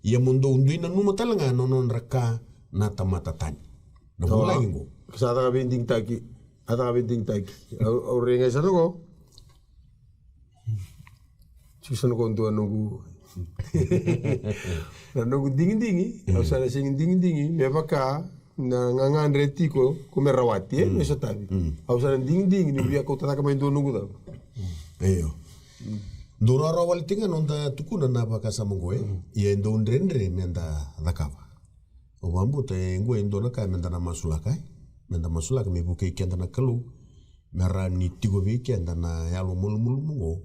Ia mo dou dui nanuma tale ga na nodra ka na tamata tani. Na vulagi qo. Sa caka veidigitaki, a caka veidigitaki. Au, au raica sara qo. Tiko sa na ko dua noqu na noqu digidigi, au sa na sega ni digidigi me vaka na gagadre tiko ko me rawati, e, me sotavi. Au sa na digidigi ni via kauta cake mai dua noqu cava. Io. Dou rawarawa wale tiko ga noda tukuna na vakasama oqo, e. Ia e dau dredre me da cakava. Au vakabauta e qo e dua na ka me da na masulaka, e. Me da masulaka me vukei keda na Kalou. Me rawa ni tiko vei keda na yalo malumalumu oqo,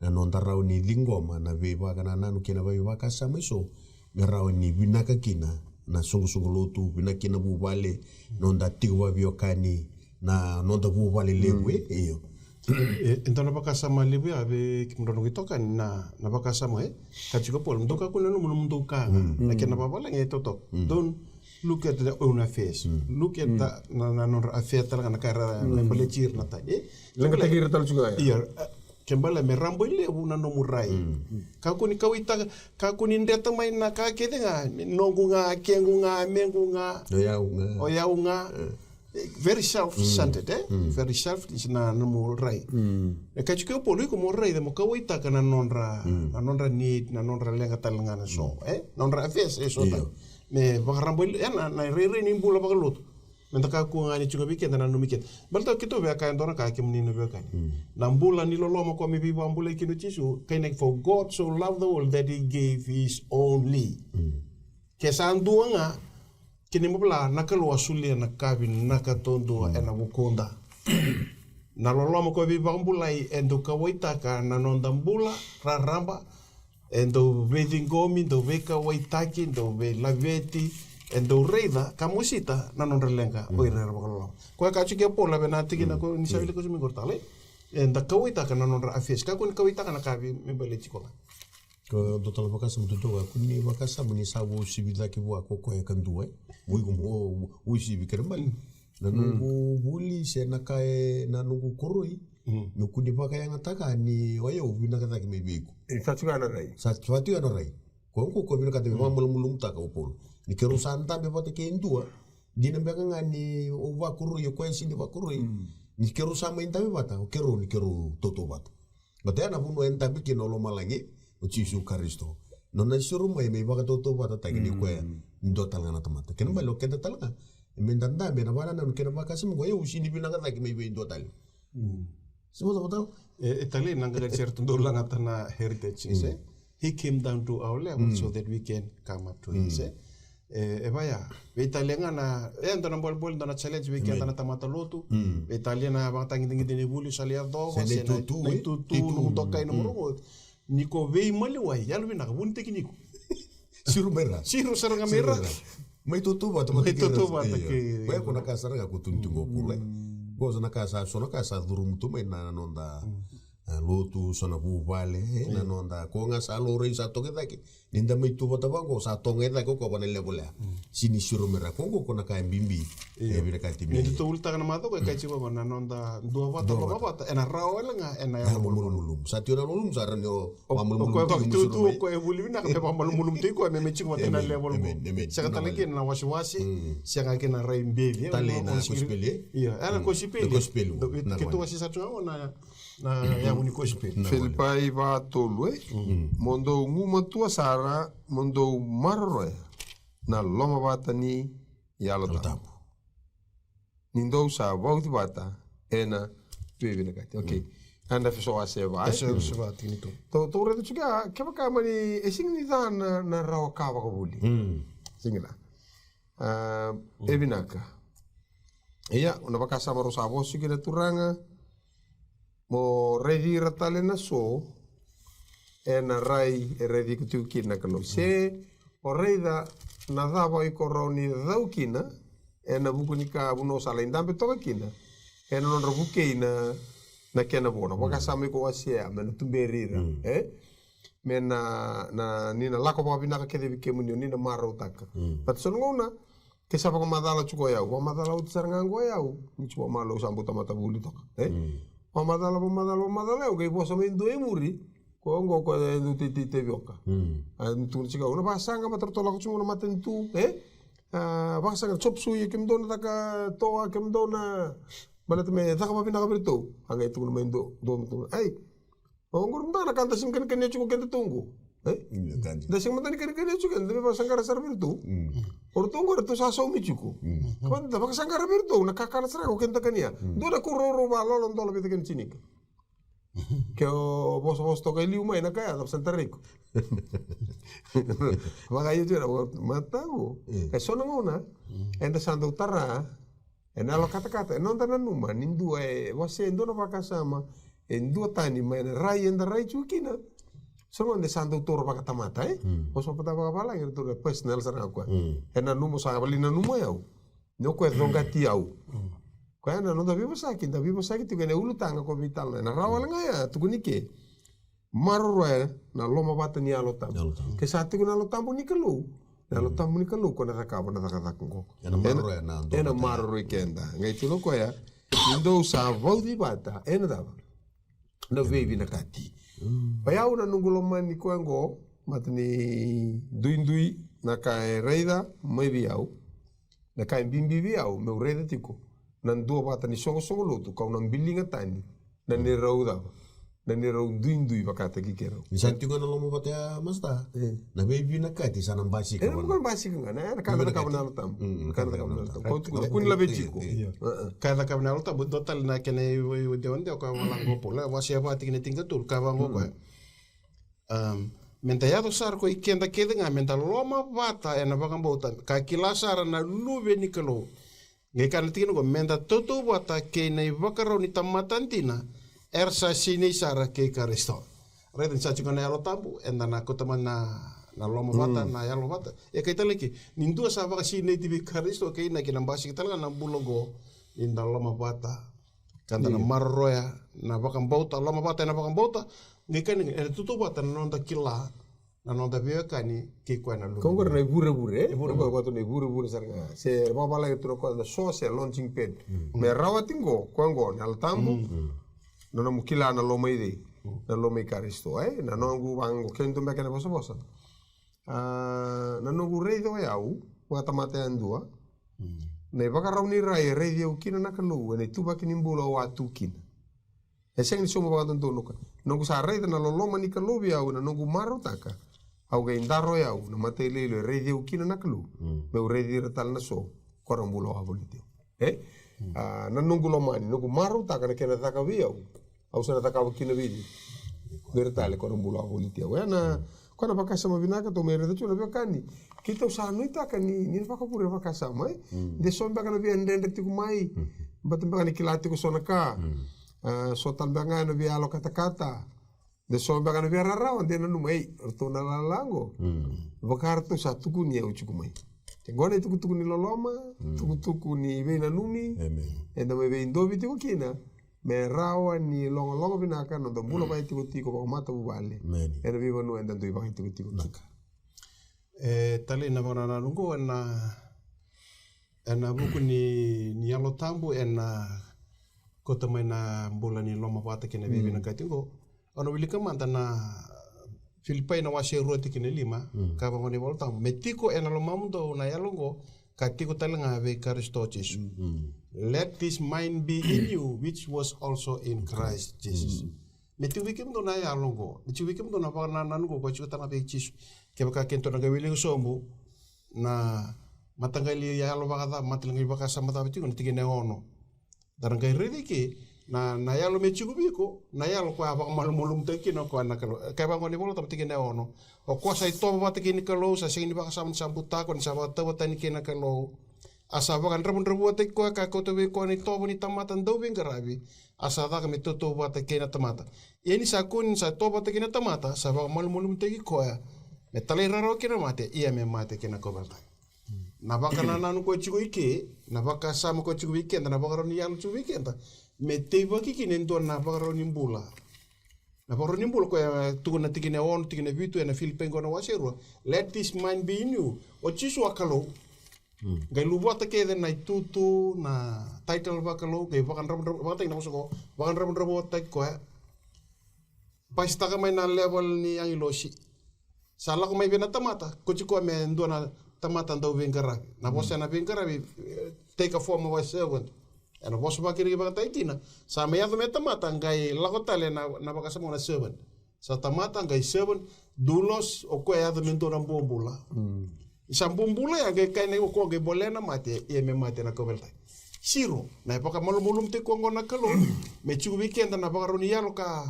na noda rawa ni ciqoma na veivakanananu kei na veivakasama eso, me rawa ni vinaka kina na soqosoqo lotu, vinaka kina vuvale, noda tiko vaveiwekani, na noda vuvale levu, e, io. E, e dua na vakasama levu ya vei kemudrau noqu itokani na, na vakasama, e, ka tiko Paula, dou kakua ni nanuma nomudou ka ga. Na kena vavalagi e totoka. Don't look at their own affairs. Look at the, na, na nodra affair tale ga na ka era na baleti ira na tani. E? Leqataki ira tale tiko ga ya. Ia, e, ke bale me rabailevu na nomu rai. Kakua ni kauwaitaka, kakua ni dreta mai na ka kece ga, noqu ga, kequ ga, mequ ga. O yau ga. O yau ga. E, very self-centered, e? Very selfish na nomu rai. E ka tiko o Paula, iko mo raica mo kauwaitaka na nodra, na nodra need, na nodra leqa tale ga na so, e? Na nodra affairs e so tale. Me vakarabailevu, e, na, na rairai ni bula vakalotu. Me da kakua ga ni tiko vei keda na nanumi keda. Baleta keitou via kaya e dua na ka kemuni na veiwekani. Na bula ni loloma ko me veivakabulai kina o Jisu, kaya na, for God so loved the world that he gave his only. Ke sa dua ga, kena ibalebale na Kalou a solia na ka vinaka duadua ena vukuda. Na loloma ko veivakabulai e dau kauwaitaka na noda bula raraba, e dau veiciqomi, dau veikauwaitaki, dau veilaveti, e dau raica ka mosita na nodra leqa o ira era vakaloloma. Koya ka tiko e Paula vei na tikina ko ni sa wilika tiko mai qori tale. E da kauwaitaka na nodra affairs. Kakua ni kauwaitaka na ka vei me baleti koya. Ko dua tale vakasama duadua, kua ni vakasama ni sa uasivi cake vua ko koya kadua, e. Mo iko mo uasivi, kena bale na noqu vuli se na ka e na noqu koroi. Me kua ni vakayagataka ni o yau vinaka cake mai vei iko. E, sa tiko ga na rai. Sa tiko ga na rai. Ko, ko, ko vinakata me vakamalumalumutaka o Paula. Ni keirau sa dabe vata ke dua, dina beka ga ni o vakoroi, o koya sega ni vakoroi. Ni keirau sa mai dabe vata, o keirau ni keirau tautauvata. Baleta ya na vanua e dabe kina o lomalagi, o Jisu Karisito. Nona siro mai me ivakatautauvatataki ni koya ni dua tale ga na tamata. Kena bale o keda tale ga, e me da dabe na vakanananu kei na vakasama qo, e, au sega ni vinaka cake mai vei dua tale. Sema sa vatau? E, e talei na qaqani sere tu dau lagata na heritage, e? He came down to our level so that we can come up to his, e? E, e vaya, veitalia ga na, e, dua na bolebole, dua na challenge vei keda na tamata lotu. Veitalia na vakatagitagita ni vuli sa lai yacova, se na itutu, na itutu, nomu dokai, nomu rogo. Ni ko veimaliwai, yalovinaka, vunitaki ni ko. Siro mai ra. Siro sara ga mai ra. Mai tautauvata, mai tautauvata kei ira. Koya ko na ka sara ga ko tukuni tiko o Paula. Ko so na ka sa, so na ka sa curuma tu mai na noda, e, lotu, so na vuvale, e, na noda, ko ga sa laurai sa toka i cake. Ni da mai tu vata vaqo, sa toka i cake o koya va na level ya. Sega ni siro mai ra, ko qo ko na ka e bibi. E vinakati me. Ni da tou ulutaka na macawa qo e kai tiko qo na noda duavata, duavata, ena rawa wale ga ena yalo malumalumu. Sa tiko na malumalumu, sa rawa ni o malumalumu tiko, o koya e vuli vinaka me vakamalumalumu tiko, me, me tiko vata na level qo. Sega tale kina na wasewase, sega kina na rai beci, e. Tale na kosipeli, e? Io, ena kosipeli. Keitou wasea sara tu ga qo na Na yavu ni kosipeli. Filipai va tolu, e? Mo dou gumatua sara, mo dou maroroya na lomavata ni Yalo Tabu. Ni dou sa vauci vata ena veivinakati. Okay. Eda feso wase va, e? Eso, eso va, tikina tolu. Tou, tou raica tiko ya, kevaka mani, e sega ni ca na, na rawa ka vakavuli. Sega ni ca. A, e vinaka. Ia, na vakasama rau sa vosa kina na turaga, mo raici ira tale na so ena rai e raici iko tiko kina na Kalou. Se o raica na cava iko rawa ni cau kina ena vuku ni ka vanua o sa lai dabe toka kina, ena nodra vukei na, na kena vo. Na vakasama iko wasea me na tuberi ira, e? Me na, na, ni na lako vakavinaka kece vei kemuni, o ni na marautaka. But so na gauna ke sa vakamacala tiko o yau, vakamacala oti sara ga oqo o yau, ni tiko vakamalua, au sa bau tamata vuli toka, e? Vakamacala, vakamacala, vakamacala, au qai vosa mai dua e muri. Ko oqo ko e dau teitei tevioka. A, ni tukuna tiko, au na vakasaqa, mataratou lako tiko na matanitu, e? A, vakasaqa, chop suey, kemudou na caka toa, kemudou na, baleta me caka vakavinaka vei iratou. A qai tukuna mai dua, dua, tukuna, ai, oqori mada na ka da sega ni kanikania tiko o kedatou oqo. E? Da sega mada ni kanikania tiko, da mai vakasaqara sara vei iratou. O iratou oqori ratou sa saumi tiko. Kevaka da vakasaqara vei iratou na kakana sara ga o keda kania. Dua na kau raurau vakalolo dola vei cake na tinika. Ke o vosavosa toka e liu mai na ka ya, cava sa na tarai iko? Vakaio tiko na mataqu. E so na gauna eda sa dau tara ena yalo katakata, ena noda nanuma ni dua e wasea e dua na vakasama, e dua tani mai na rai eda rai tiko kina. So na gauna e sa dau taura vakatamata, e? O sa vata vakavalagi, e ratou na personal sara ga o koya. E nanuma, sa vali nanuma o yau. Ni o koya e coqati au. Koya na noda veivosaki, da veivosaki tiko ena ulutaga ko veitalanoa. Ena rawa wale ga ya, tukuni ke. Maroroya na lomavata ni Yalo Tabu. Yalo Tabu. Ke sa tiko na Yalo Tabu ni Kalou, na Yalo Tabu ni Kalou ko na cakava na cakacaka oqo. Ena maroroya na dua, ena maroroi keda. Qai tukuna o koya, ni dou sa vauci vata ena cava? Na veivinakati. O yau na noqu lomani koya oqo, mata ni duidui na ka e raica mai vei au. Na ka e bibi vei au meu raica tiko na duavata ni soqosoqo lotu, kau na biliga tani na neirau cava? Na neirau duidui vakataki keirau. Ni sa tiko na lomavata ya, Masta. E. Na veivinakati sa na basika. E na basika ga, na ka na cakava na Yalo Tabu. Mm, na ka na cakava na Yalo Tabu. Kau tukuna, kua ni laveti iko. Io. Ka cakava na Yalo Tabu, dua tale na kena iwaiwai dewadewa, ka vaka oqo o Paula, wase va tikina tinikatolu, ka vaka oqo o koya. Am, meda yaco sara ko i keda kece ga, meda lomavata ena vakabauta, ka kila sara na Luve ni Kalou. Qai kaya na tikina oqo, meda tautauvata kei na ivakarau ni tamata dina, era sa sinai sara kei Karisito. Raica ni sa tiko na Yalo Tabu, eda na kauta mai na, na lomavata, na yalovata. E kai tale ki, ni dua sa vakasinaiti vei Karisito, kei na kena basika tale ga na bula oqo, ni da lomavata. Ka da na maroroya na vakabauta, lomavata ena vakabauta, qai kaya ni, ena tautauvata na noda kila na noda veiwekani kei koya na Luve. Ko oqori na ivurevure, e? Ivurevure. Ko oqori na ivurevure sara ga. Se vakavalagi tu na koya na so se launching pad. Me rawati qo, koya qo na Yalo Tabu. Na nomu kila na loma i cei? Na loma i Karisito, e? Na noqu vaqo, kena tu beka na vosavosa. A, na noqu raica o yau vakatamata yadua, na ivakarau ni rai e raici au kina na Kalou ena ituvaki ni bula au a tu kina. E sega ni sauma vakadodonu ka noqu sa raica na loloma ni Kalou vei au, ena noqu marautaka, au qai daro o yau na matailoilo e raici au kina na Kalou, meu raici ira tale na so ko ra bula wavoliti au. E? A, na noqu lomani, noqu marautaka na kena caka vei au. Au sa na cakava kina vei ira tale ko ra bula wavoliti au. Ena, ko na vakasama vinaka tou mai raica tu na veiwekani. Keitou sa nuitaka ni, ni vakavure vakasama, e? De so beka na via dredre tiko mai. Bata beka ni kila tiko so na ka. A, so tale beka ga na via yalo katakata. De so beka na via rarawa, de nanuma, ei, ratou na lala qo. Vaka ratou sa tukuni au tiko mai. Ke qo na itukutuku ni loloma, tukutuku ni veinanumi. Eda mai veidovi tiko kina. Me rawa ni logaloga vinaka na noda bula vakaitikotiko vakamatavuvale. Ena veivanua eda dui vakaitikotiko kina. E talei na vakanananu qo ena, ena vuku ni, ni Yalo Tabu ena kauta mai na bula ni lomavata kei na veivinakati qo. Au na wilika mada na Filipai na wase rua tikina lima, ka vaka qo na iVola Tabu. Me tiko ena lomamudou na yalo qo, ka tiko tale ga vei Karisito Jisu. Let this mind be in you, which was also in Christ Jesus. Me tiko vei kemudou na yalo oqo, me tiko vei kemudou na vakanananu oqo, koya tiko tale ga vei Jisu. Kevaka keitou na qai wilika sobu na mataqali yalo vakacava, mataqali vakasama cava tiko na tikina e ono. Da na qai raica ke na, na yalo me tiko vei iko, na yalo koya a vakamalumalumutaki kina o koya na Kalou. Kaya vaqo na iVolatabu, tikina e ono: O koya sa itovo vata kei na Kalou, sa sega ni vakasama ni sa butako, ni sa vakatauvatani kei na Kalou. A sa vakadravudravuataki koya, ka kauta vei koya na itovo ni tamata dauveiqaravi, a sa caka me tautauvata kei na tamata. Ia ni sa kune ni sa itovo vata kei na tamata, sa vakamalumalumutaki koya me talairawarawa ki na mate, ia me mate ki na kauveilatai. Na vakanananu koya tiko i ke, na vakasama koya tiko vei keda, na vakarau ni yalo tiko vei keda, me teivaki kina e dua na vakarau ni bula. Na vakarau ni bula koya e tukuna na tikina e ono, tikina e vitu ena Filipai qo na wase e rua. Let this mind be in you. O Jisu a Kalou. Qai luvata kece na itutu, na title vakalou, qai vakadravudravu, vakataki na vosa qo, vakadravudravuataki koya. Pasitaka mai na level ni agilosi. Sa lako mai vei na tamata, ko tiko me dua na tamata dauveiqaravi. Na vosa na veiqaravi, eh, take a form of a servant. Ena vosa vakirikiri vakataki kina, sa mai yaco me tamata, qai lako tale na, na vakasama na servant. Sa tamata, qai servant, doulos, o koya e yaco me dua na bobula. Ni sa bobula ya, qai kaya na iko, koya qai bolea na mate, ia me mate na kauveilatai. Siro, na vakamalumalumutaki koya qo na Kalou, me tiko vei keda na vakarau ni yalo ka,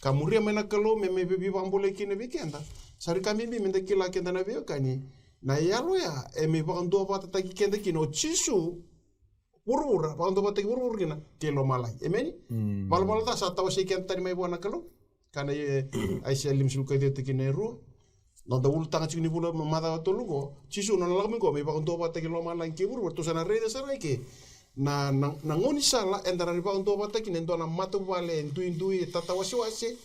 ka muria mai na Kalou, me, me veivakabulai kina vei keda. Sa rui ka bibi me da kila keda na veiwekani, na yalo ya e me vakaduavatataki keda kina o Jisu, vuravura, vakaduavatataki vuravura kina kei lomalagi. Emeni? Valavala ca sa tawasei keda tani mai vua na Kalou. Ka na, e, Aisea limasagavulu ka ciwa tikina e rua. Noda ulutaga tiko ni vula ma, macawa tolu qo. Jisu nona lako mai qo me vakaduavatataki lomalagi kei vuravura. Tou sa na raica sara ga i ke na, na, na gaunisala eda rawa ni vakaduavatataki kina e dua na matavuvale e duidui, e tatawasewase.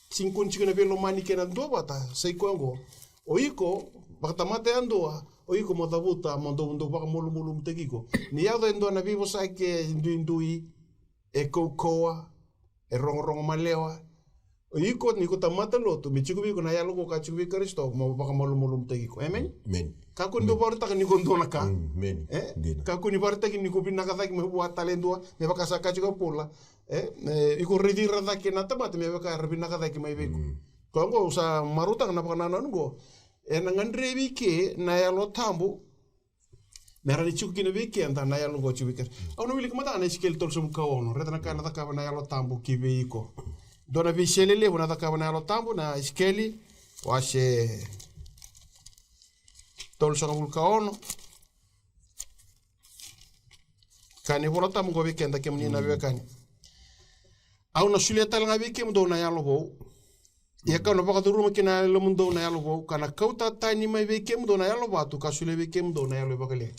Sega ni kune tiko na veilomani kei na duavata, sa i koya oqo. O iko, vakatamata yadua, o iko mo cavuta, mo dou, dou vakamalumalumutaki iko. Ni yaco e dua na veivosaki e duidui, e kaukauwa, e rogorogo malewa. O iko, ni ko tamata lotu, me tiko vei iko na yalo ko ka tiko vei Karisito, mo vakamalumalumutaki iko. Emeni? Emeni. Kakua ni dou vakaraitaka ni ko dua na ka. Mm, emeni. E? Dina. Kakua ni vakaraitaki ni ko vinaka cake mai vua tale e dua, me vaka sa kaya tiko o Paula. E, e, iko raici ira cake na tamata me vaka era vinaka cake mai vei iko. Mm. Koya oqo au sa marautaka na vakanananu oqo. Ena gadrevi ke na Yalo Tabu me rawa ni tiko kina vei keda na yalo oqo tiko vei keda. Au na wilika mada ga na Isikeli tolusagavulu ka ono, raica na ka ena cakava na Yalo Tabu ki vei iko. Dua na veisele levu na cakava na Yalo Tabu, na Isikeli wase tolusagavulu ka ono. Kaya na iVola Tabu oqo vei keda, kemuni na veiwekani: Au na solia tale ga vei kemudou na yalo vou. Ia kau na vakacuruma ki na yalomudou na yalo vou, ka na kauta tani mai vei kemudou na yalo vatu, ka solia vei kemudou na yalo e vakalevu.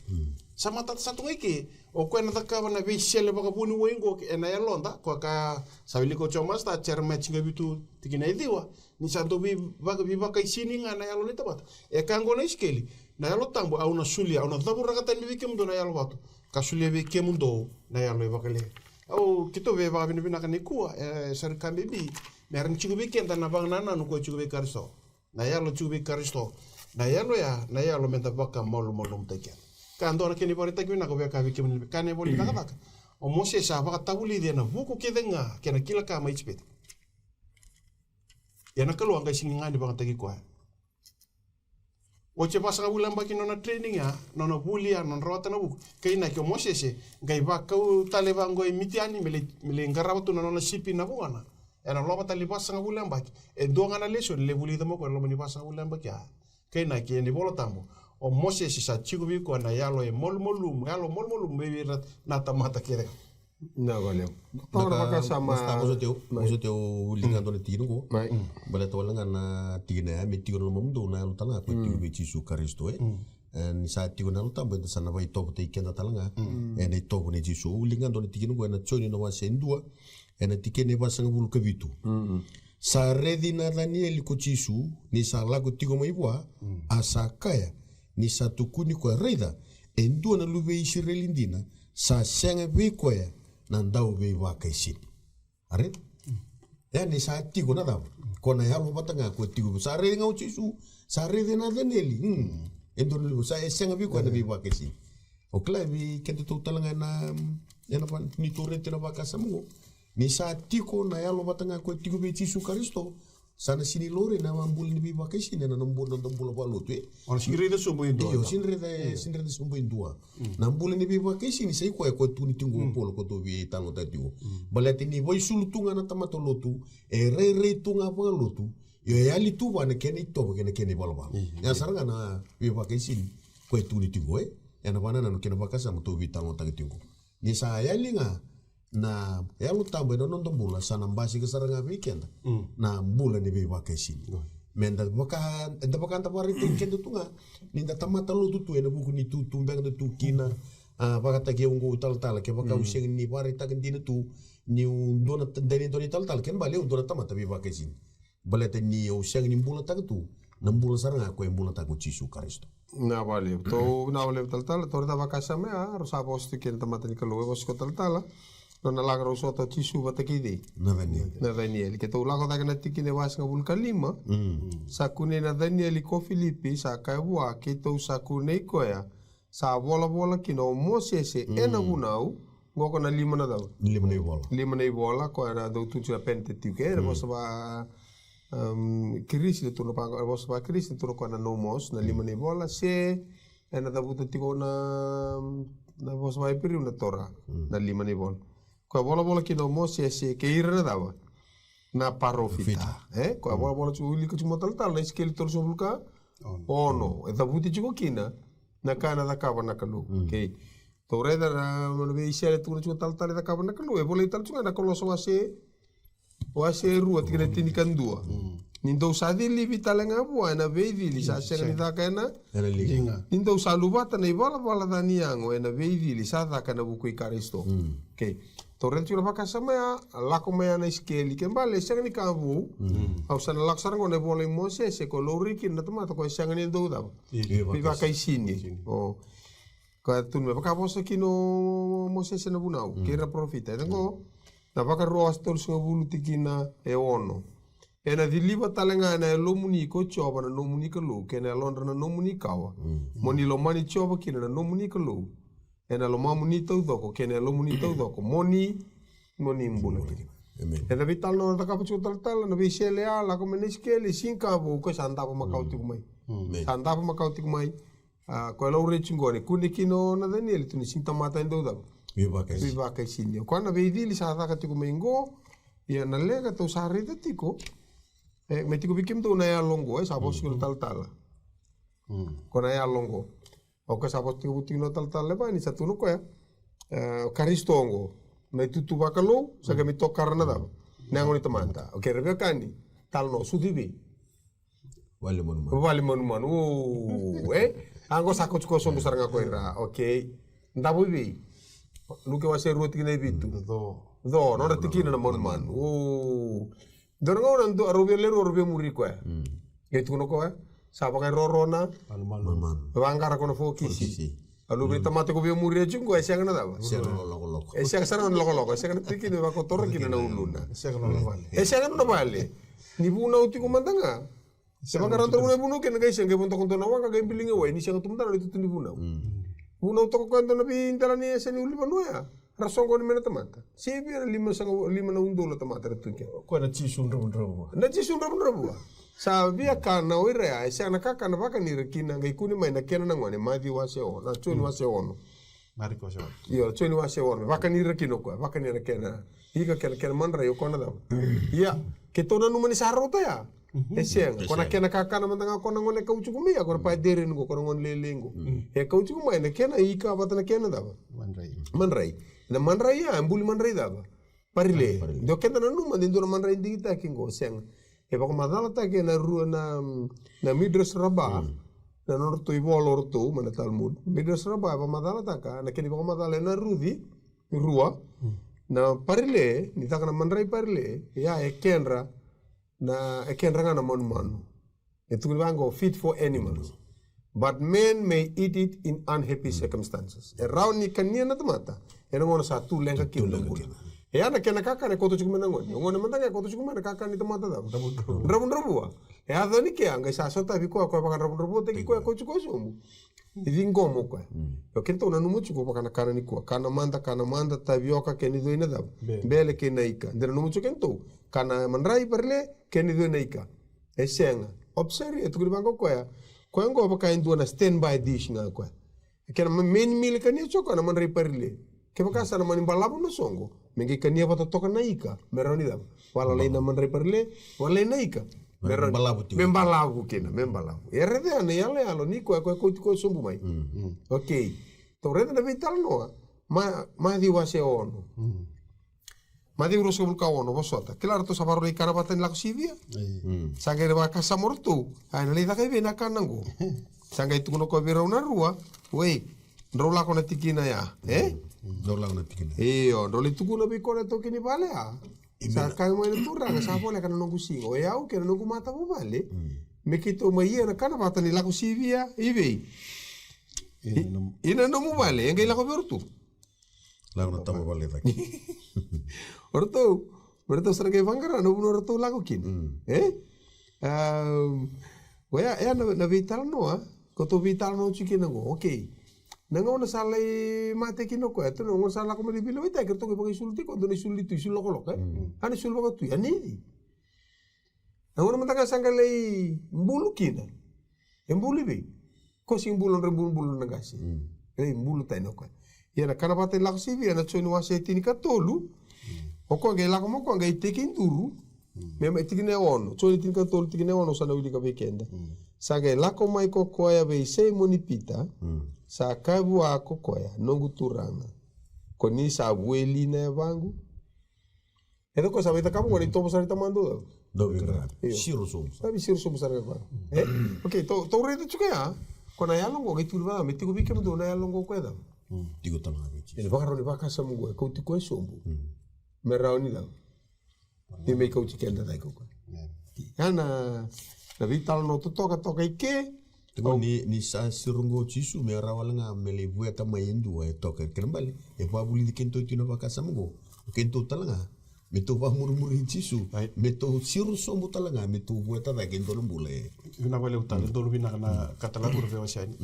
Sa matata sa tu ga i ke o koya na cakava na veisele vakavuniwai oqo ena yaloda, koya ka sa wilika o Jomasta, Jeremaia tinikavitu tikina e ciwa. Ni sa dau veivaka, veivakaisini ga na yalo ni tamata. E kaya oqo na Isikeli, na Yalo Tabu au na solia, au na cavuraka tani vei kemudou na yalo vatu, ka solia vei kemudou na yalo e vakalevu. Au, keitou via vakavinavinaka nikua, e, sa rui ka bibi me rawa ni tiko vei keda na vakanananu koya tiko vei Karisito. Na yalo tiko vei Karisito. Na yalo ya, na yalo meda vakamalumalumutaki keda. Ka dua na kena ivakaraitaki vinaka au via kaya vei kemuni, ka na ivola ni Cakacaka. O Mosese a vakatavulici ena vuku kece ga kei na kila ka mai Ijipita. Ia na Kalou a qai sega ni gadrevi vakayagataki koya. Oti e vasagavulu na yabaki na nona training ya, nona vuli ya, nona rawata na vuku. Kainaki o Mosese, qai vakau tale vaqo i Mitiani, me lai, me lai qarava tu na nona sipi na vugona. Ena loma tale ni vasagavulu na yabaki. E dua ga na lesoni, lai vulica mai o koya ena loma ni vasagavulu na yabaki ya. Kainaki ena iVola Tabu, o Mosese sa tiko vei koya na yalo e malumalumu, yalo malumalumu mai vei ira na tamata kece ga. Na vale. Taura vakasama. Masta, mo sa teu, mo sa teu liga dua na tikina qo. Mai. Baleta wale ga na tikina ya, me tiko ena lomamudou na yalo tale ga ko tiko vei Jisu Karisito, e. E, ni sa tiko na Yalo Tabu, eda sa na vakaitovoitaki keda tale ga ena itovo nei Jisu. Au liga dua na tikina qo ena Joni na wase e dua, ena tikina e vasagavulu ka vitu. Sa raici Nacanieli ko Jisu ni sa lako tiko mai vua, a sa kaya, ni sa tukuni koya, raica, e dua na luve i Isireli dina, sa sega vei koya na dauveivakaisini. A raica? Ia ni sa tiko na cava? Ko na yalo vata ga ko tiko. Sa raici ga o Jisu, sa raici Nacanieli. Hmm. E dua na luve, sa e sega vei koya na veivakaisini. O kila e vei kedatou tale ga ena, ena va, ni tou raica na vakasama oqo. Ni sa tiko na yalo vata ga koya tiko vei Jisu Karisito, sa na sini laurai na bula ni veivakaisini ena noda bula vakalotu, e. O na sini raica sobu e dua. Io, sini raica, sini raica sobu e dua. Na bula ni veivakaisini sa i koya koya tukuni tiko o Paula koya tou veitalanoataka tiko. Baleta ni vaisulu tu ga na tamata lotu, e rairai tu ga vakalotu, io e yali tu vua na kena itovo kei na kena ivalavala. Ya sara ga na veivakaisini koya tukuni tiko, e. Ena vakanananu kei na vakasama tou veitalanoataka tiko. Ni sa yali ga na Yalo Tabu ena noda bula, sa na basika sara ga vei keda na bula ni veivakaisini. Me da vaka, da vaka da vakaraitaki keda tu ga ni da tamata lotu tu ena vuku ni tutu beka da tu kina. A, vakataki au oqo italatala, kevaka au sega ni vakaraitaka dina tu niu dua na ta, dua na italatala, kena ibalebale au dua na tamata veivakaisini. Baleta ni au sega ni bulataka tu na bula sara ga koya e bulataka o Jisu Karisito. Na vale, tou na vale talatala, tou raica vakasama ya, rau sa vosa tu kina tamata ni Kalou, e vosa ko talatala. Nona lako rau sota o Jisu vata kei cei? Na Canieli. Na Canieli. Keitou lako cake na tikina e vasagavulu ka lima. Sa kunei na Canieli ko Filipi, sa kaya vua, keitou sa kunei koya sa volavola kina o Mosese ena vunau, qo ko na lima na cava? Lima na ivola. Lima na ivola, koya na dau tukuni na Pentateuch, e, na vosa va, em, Kirisi na tukuna vaqo, vosa va Kirisi na tukuna koya na nomos, na lima na ivola, se ena cavuta tiko na, na vosa va Iperiu na Torah, na lima na ivola. Koya volavola kina o Mosese kei ira na cava? Na parofita. E, koya volavola tiko, wilika tiko mai talatala na Isikeli tolusagavulu ka ono. E cavuti tiko kina na ka ena cakava na Kalou. Okei. Tou raica na, na veisele tukuna tiko talatala e cakava na Kalou. E volai tale tiko ga na Kolose wase, wase rua tikina tinikadua. Ni dou sa cilivi tale ga vua ena veicili sa sega ni caka ena liga. Ni dou sa luvata na ivalavala ca ni yago ena veicili sa caka ena vuku i Karisito. Okei. Tou raica tiko na vakasama ya, a lako mai ya na Isikeli, kena ibalebale e sega ni ka vou. Au sa na lako sara qo na ivola i Mosese, ko laurai kina na tamata ko e sega ni dau cava? Veivakaisini. O. Ka tukuni me vakavosa kina o Mosese na vunau kei ira na parofita. E caqo, na Vakarua wase tolusagavulu tikina e ono. Ena ciliva tale ga ena yalomuni ko Jiova na nomuni Kalou, kei na yalodra na nomuni kawa. Mo ni lomani Jiova kina na nomuni Kalou ena lomamuni taucoko kei na yalomuni taucoko, mo ni, mo ni bula kina. Ena veitalanoa na cakava tiko talatala, na veisele ya, lako mai na Isikeli, sega ni ka vou, koya sa davo makawa tiko mai. Sa davo makawa tiko mai. A, koya laurai tiko qo ni kune kina o Nacanieli tu ni sega ni tamata e dau cava? Veivakaisini. Veivakaisini. O koya na veicili sa caka tiko mai qo, ia na leqa tou sa raica tiko. E, me tiko vei kemudou na yalo qo, e sa vosa tiko na talatala. Ko na yalo qo. O koya sa vosa tiko, tiko na talatala levani, sa tukuna o koya. E, o Karisito qo. Na itutu vakalou, sa qai mai tokara na cava? Na yago ni tamata. Okei, ra veiwekani, talanoa, sucu i vei? Vale manumanu. Vale manumanu. O, e? A qo sa kauti koya sobu sara ga ko ira. Okei. Davo i vei? Luke wase rua tikina e vitu. Co. Co, nodra tikina na manumanu. O. Dua na gauna dua, rau via lewe rua rau via muri koya. Qai tukuna o koya, sa vakairoro na manumanu. Vaqara ko na fokisi. A luve ni tamata ko via muria tiko qo, e sega na cava? Sega na lokoloko. E sega sara na lokoloko, e sega na tikina me vakotora kina na uluna. E sega na nona vale. E sega na nona vale. Ni vunau tiko mada ga. Se vaka ra dau na vunau kina qai sega, qai vodo ko dua na waqa qai biligi wai, ni sega tu mada na itutu ni vunau. Vunau toka koya dua na veidela ni yasa ni ulunivanua ya. Ra soqoni mai na tamata. Se via na lima saga, lima na udolu na tamata ra tu kina. Koya na Jisu dravudravua. Na Jisu dravudravua. Sa via kana o ira ya, e sega na kakana vakani ira kina, qai kune mai na kena na gone, Maciu wase ono, na Joni wase ono. Marika wase ono. Io, Joni wase ono. Vakani ira kina o koya, vakani ira kena. Ika kena, kena madrai o koya na cava. Ia, keitou nanuma ni sa rauta ya. E sega, ko na kena kakana mada ga ko na gone e kau tiko mai ya, ko na padre ni qo, ko na gone lailai qo. E kau tiko mai na kena ika vata na kena cava? Madrai. Madrai. Na madrai ya, e buli madrai cava? Parile. Dua keda nanuma de dua na madrai digitaki qo, sega. E vakamacalataki ena rua na, na Midrash Rabbah, na nodratou ivola o ratou, mai na Talmud. Midrash Rabbah e vakamacalataka, na kena ivakamacala ena Ruci, rua. Na parile, ni caka na madrai parile, ia e kedra, na, e kedra ga na manumanu. E tukuni vaqo, fit for animals. But man may eat it in unhappy circumstances. E rawa ni kania na tamata ena gauna sa tu leqa kina na bula. E a na kena kakana e kauta tiko mai na gone. O gone mada ga e kauta tiko mai na kakana ni tamata cava? Dravudravua. E a cani kea, qai sa sotavi koya, koya vakadravudravutaki koya, koya tiko e sobu. Ni ciqoma o koya. Io, kedatou nanuma tiko vaka na kana nikua. Kana mada, kana mada, tavioka kei na cua na cava? Bele. Bele kei na ika. De nanuma tiko kedatou. Kana madrai, parile kei na cua na ika. E sega. Observe, e tukuni vaqo o koya. Koya qo vaka e dua na standby dish ga o koya. Kena ma-, main meal kania tiko o koya na madrai, parile. Kevaka sa na mani balavu na soqo, me qai kania vata toka na ika. Me rawa ni cava? Vakalai na madrai, parile, vakalai na ika. Me rawa ni balavu tiko. Me balavu kina, me balavu. E raica na iyaloyalo ni koya, koya kauti koya sobu mai. Okay. Tou raica na veitalanoa. Ma, Maciu wase ono. Maciu ruasagavulu ka ono, vosota. Kila ratou sa vakarau lai kana vata ni lako sivia. Sa qai vakasama o ratou. A, ena lai caka i vei na kana qo? Sa qai tukuna o koya vei rau na rua. Wei, drau lako na tikina ya, e? Drau lako na tikina. Io, drau lai tukuna vei koya na itaukei ni vale ya. Sa kaya mai na turaga, sa voleka na noqu siga. O yau kei na noqu matavuvale. Me keitou mai ia na kana vata ni lako sivia i vei? I, ina nomu vale, e qai lako vei o ratou. Lako na tamavale cake. O ratou, o ratou sa na qai vaqara na vanua o ratou lako kina. E? Oya, oya na, na veitalanoa, ko tou veitalanoa tiko kina qo. Okay. Na gauna sa lai mate kina o koya, tou na gauna sa lako mai na veilewaitaki, ratou qai vakaisulu tiko, dua na isulu ni tui, isulu lokoloko, e? A na isulu vakatui, a na ici. Na gauna mada ga sa qai lai bulu kina. E bulu i vei? Ko sega ni bulu nodra ibulubulu na qase. E lai bulu tani o koya. Ia na kana vata ni lako sivia, na Joni wase tinikatolu. O koya qai lako mai o koya qai tekiduru. Me mai tikina e ono. Joni tinikatolu, tikina e ono, sa na wilika vei keda. Sa qai lako mai ko koya vei Saimoni Pita. Sa kaya vua ko koya, noqu Turaga, ko ni sa vueli na yavaqu? E dua ko sa vei cakava qo na itovo sara i tamada. Dauveiqaravi. Io. Siro sobu sara. Dauvei siro sobu sara ga koya. E? Okay, tou, tou raica tiko ya. Ko na yalo qo, qai tukuni vaka me tiko vei kemudou na yalo qo ko e cava? Tiko tale ga vei Jisu. Ena vakarau ni vakasama qo, e kauti koya sobu. Me rawa ni cava? Ni me kauti keda cake ko koya. Ya na, na veitalanoa totoka toka i ke. Tiko ni, ni sa siro qo o Jisu me rawa wale ga me lai vueta mai e dua e toka, kena bale e vakavulici kedatou tiko na vakasama qo. O kedatou tale ga me tou vakamurimuri i Jisu, me tou siro sobu tale ga me tou vueta cake e dua na bula. E vinaka vakalevu tale, donu vinaka na ka tale qo ra veiwasei yani.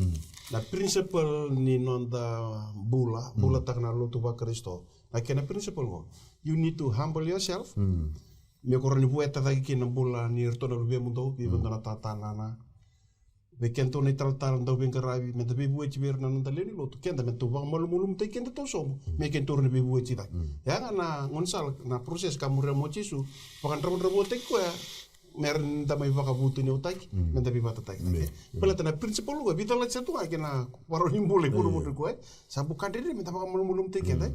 Na principle ni noda bula, bulataka na lotu vaKarisito. Na kena principle qo, you need to humble yourself. Me ko rawa ni vueta cake kina na bula ni ratou na luvemudou, vei iratou na tatanana. Vei kedatou na italatala, dauveiqaravi, me da veivueti vei ira na noda lewe ni lotu. Keda me tou vakamalumalumutaki kedatou sobu. Me kedatou rawa ni veivueti cake. Ya ga na gaunisala, na process ka muria mai o Jisu, vakadravudravuataki koya, me rawa ni da mai vakavutuniyautaki, me da veivakatataki. Baleta na principle qo, veicalati sa tu ga kei na vakarau ni bula i vuravura qo, e. Sa bukadredre me da vakamalumalumutaki keda, e.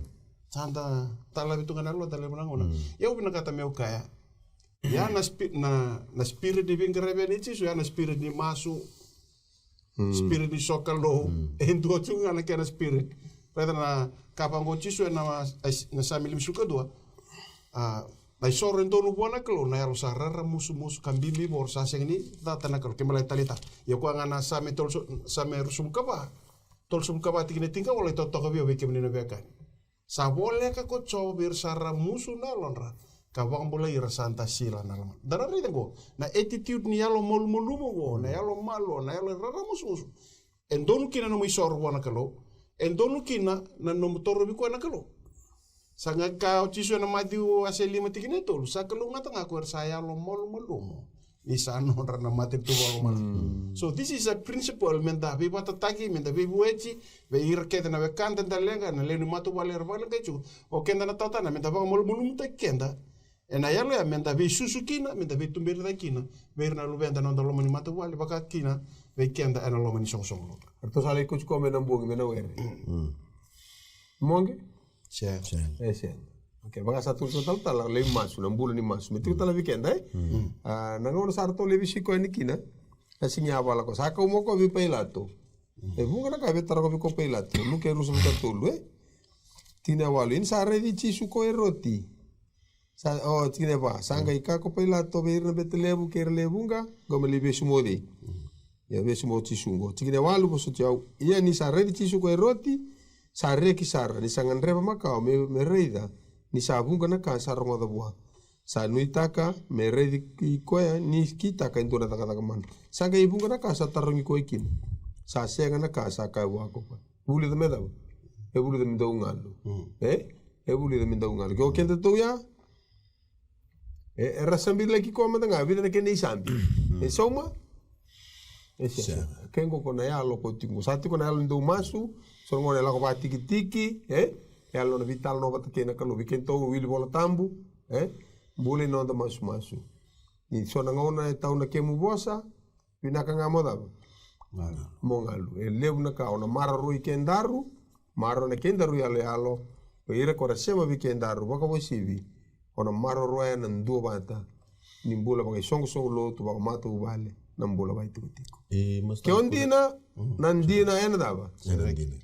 Sa da talavi tu ga na yalo, da levu na gauna. Ia au vinakata meu kaya. Ia na spi-, na, na spirit ni veiqaravi yani i Jisu, ia na spirit ni masu. Spirit ni sokalou. E dua tiko ga na kena spirit. Raica na ka vaqo o Jisu ena, na Same limasagavulu ka dua. A, na isoro e donu vua na Kalou, na yalo sa raramusumusu ka bibivoro, sa sega ni cata na Kalou. Kena ibalebale, Talita. Ia koya ga na Same tolu, Same ruasagavulu ka va. Tolusagavulu ka va tikina tinikawalu, e totoka vei au, vei kemuni na veiwekani. Sa voleka ko Jiova vei ira sa raramusumusu na yalodra, ka vakabulai ira sa dasila na lomana. Da na raica qo na attitude ni yalo malumalumu qo, na yalo malua, na yalo raramusumusu. E donu kina na nomu isoro vua na Kalou. E donu kina na nomu torovi koya na Kalou. Sa qai kaya o Jisu ena Maciu wase lima tikina e tolu, sa kalougata ga ko ira sa yalo malumalumu, ni sa nodra na matanitu vakalomalagi. So this is a principle me da veivakatataki, me da veivueti vei ira kece na wekada, da leqa, na lewe ni matavuvale era vakaleqai tiko. O keda na talatala, me da vakamalumalumutaki keda ena yalo ya, me da veisusu kina, me da veituberi cake kina vei ira na luveda ena noda loma ni matavuvale, vaka kina vei keda ena loma ni soqosoqo lotu. Ratou sa lai kauti koya mai na bogi me na were. Moqe? Sega. E sega. Okay, vaka sa tukuna na talatala, lai masu, na bula ni masu. Me tiko tale vei keda, e? A, na gauna sa ratou lai veisiko yani kina, na siga ni yavala ko sa kau mai o koya vei Pailato. E vuqa na ka e veitara ko vei koya o Pailato. Luke ruasagavulu ka tolu, e? Tikina e walu. Ia ni sa raici Jisu ko Eroti. Sa, o, tikina e va. Sa qai kaya ko Pailato vei ira na bete levu kei ira lewe vuqa, qai mai lai vesu mai o cei? Ia, vesu mai o Jisu qo. Tikina e walu, vosoti au. Ia ni sa raici Jisu ko Eroti, sa reki sara, ni sa gadreva makawa me, me raica ni sa vuqa na ka sa rogoca vua. Sa nuitaka me raici koya ni kitaka e dua na cakacaka mana. Sa qai vuqa na ka sa tarogi koya kina. Sa sega na ka sa kaya vua ko koya. Vulica me cava? E vulica me dau galu. E? E vulica me dau galu. Ke o keda tou ya, e, era sabi laki koya mada ga, vica na kena isabi. E sauma? E sega. Ke qo ko na yalo ko tiko. Sa tiko na yalo ni dau masu, so na gona e lako vatikitiki, e? Yalo na vitalanoa vata kei na Kalou. Vei keda tou wili Vola Tabu, e? Bula ni noda masumasu. Ni so na gauna e tau na kemu vosa, vinaka ga mo cava? Mo galu. E levu na ka, o na maroroi kedaru, maroroi na kedaru yaloyalo, o ira ko ra sema vei kedaru, vakavosivi, o na maroroya na duavata, ni bula vakaisoqosoqo lotu, vakamatavuvale, na bula vakaitikotiko. Ke o dina, na dina ena cava?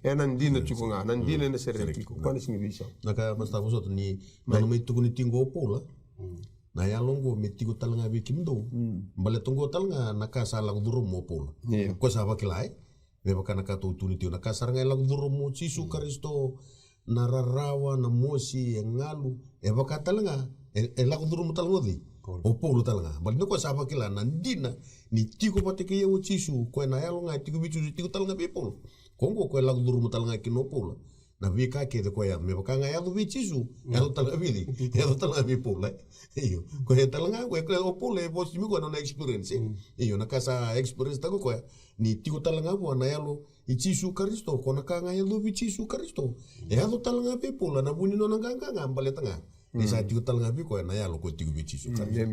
Ena dina tiko ga, na dina ena sereki iko, ko na sigi veisau. Na ka masta vosota ni, na mai tukuni tiko o Paula. Na yalo oqo me tiko tale ga vei kemudou. Baleta oqo tale ga na ka sa lako curuma o Paula. Ko sa vakila, e? Me vaka na ka tou tukuni tiko, na ka sara ga e lako curuma o Jisu Karisito, na rarawa, na mosi, e galu, e vaka tale ga, e, e lako curuma tale ga o cei? O Paula tale ga. Baleta ni ko sa vakila na dina ni tiko vata kei au o Jisu, ko e na yalo ga e tiko vei Jisu, e tiko tale ga vei Paula. Ko oqo ko e lako curuma tale ga kina o Paula. Na veika kece koya, me vaka ga yaco vei Jisu, yaco tale ga vei cei? Yaco tale ga vei Paula, e? Io. Koya tale ga, koya, koya o Paula e vosa tiko koya na nona experience, e? Io, na ka sa experience taka koya, ni tiko tale ga vua na yalo i Jisu Karisito, ko na ka ga yaco vei Jisu Karisito. E yaco tale ga vei Paula, na vu ni nona qaqa ga, baleta ga ni sa tiko tale ga vei koya na yalo ko tiko vei Jisu Karisito.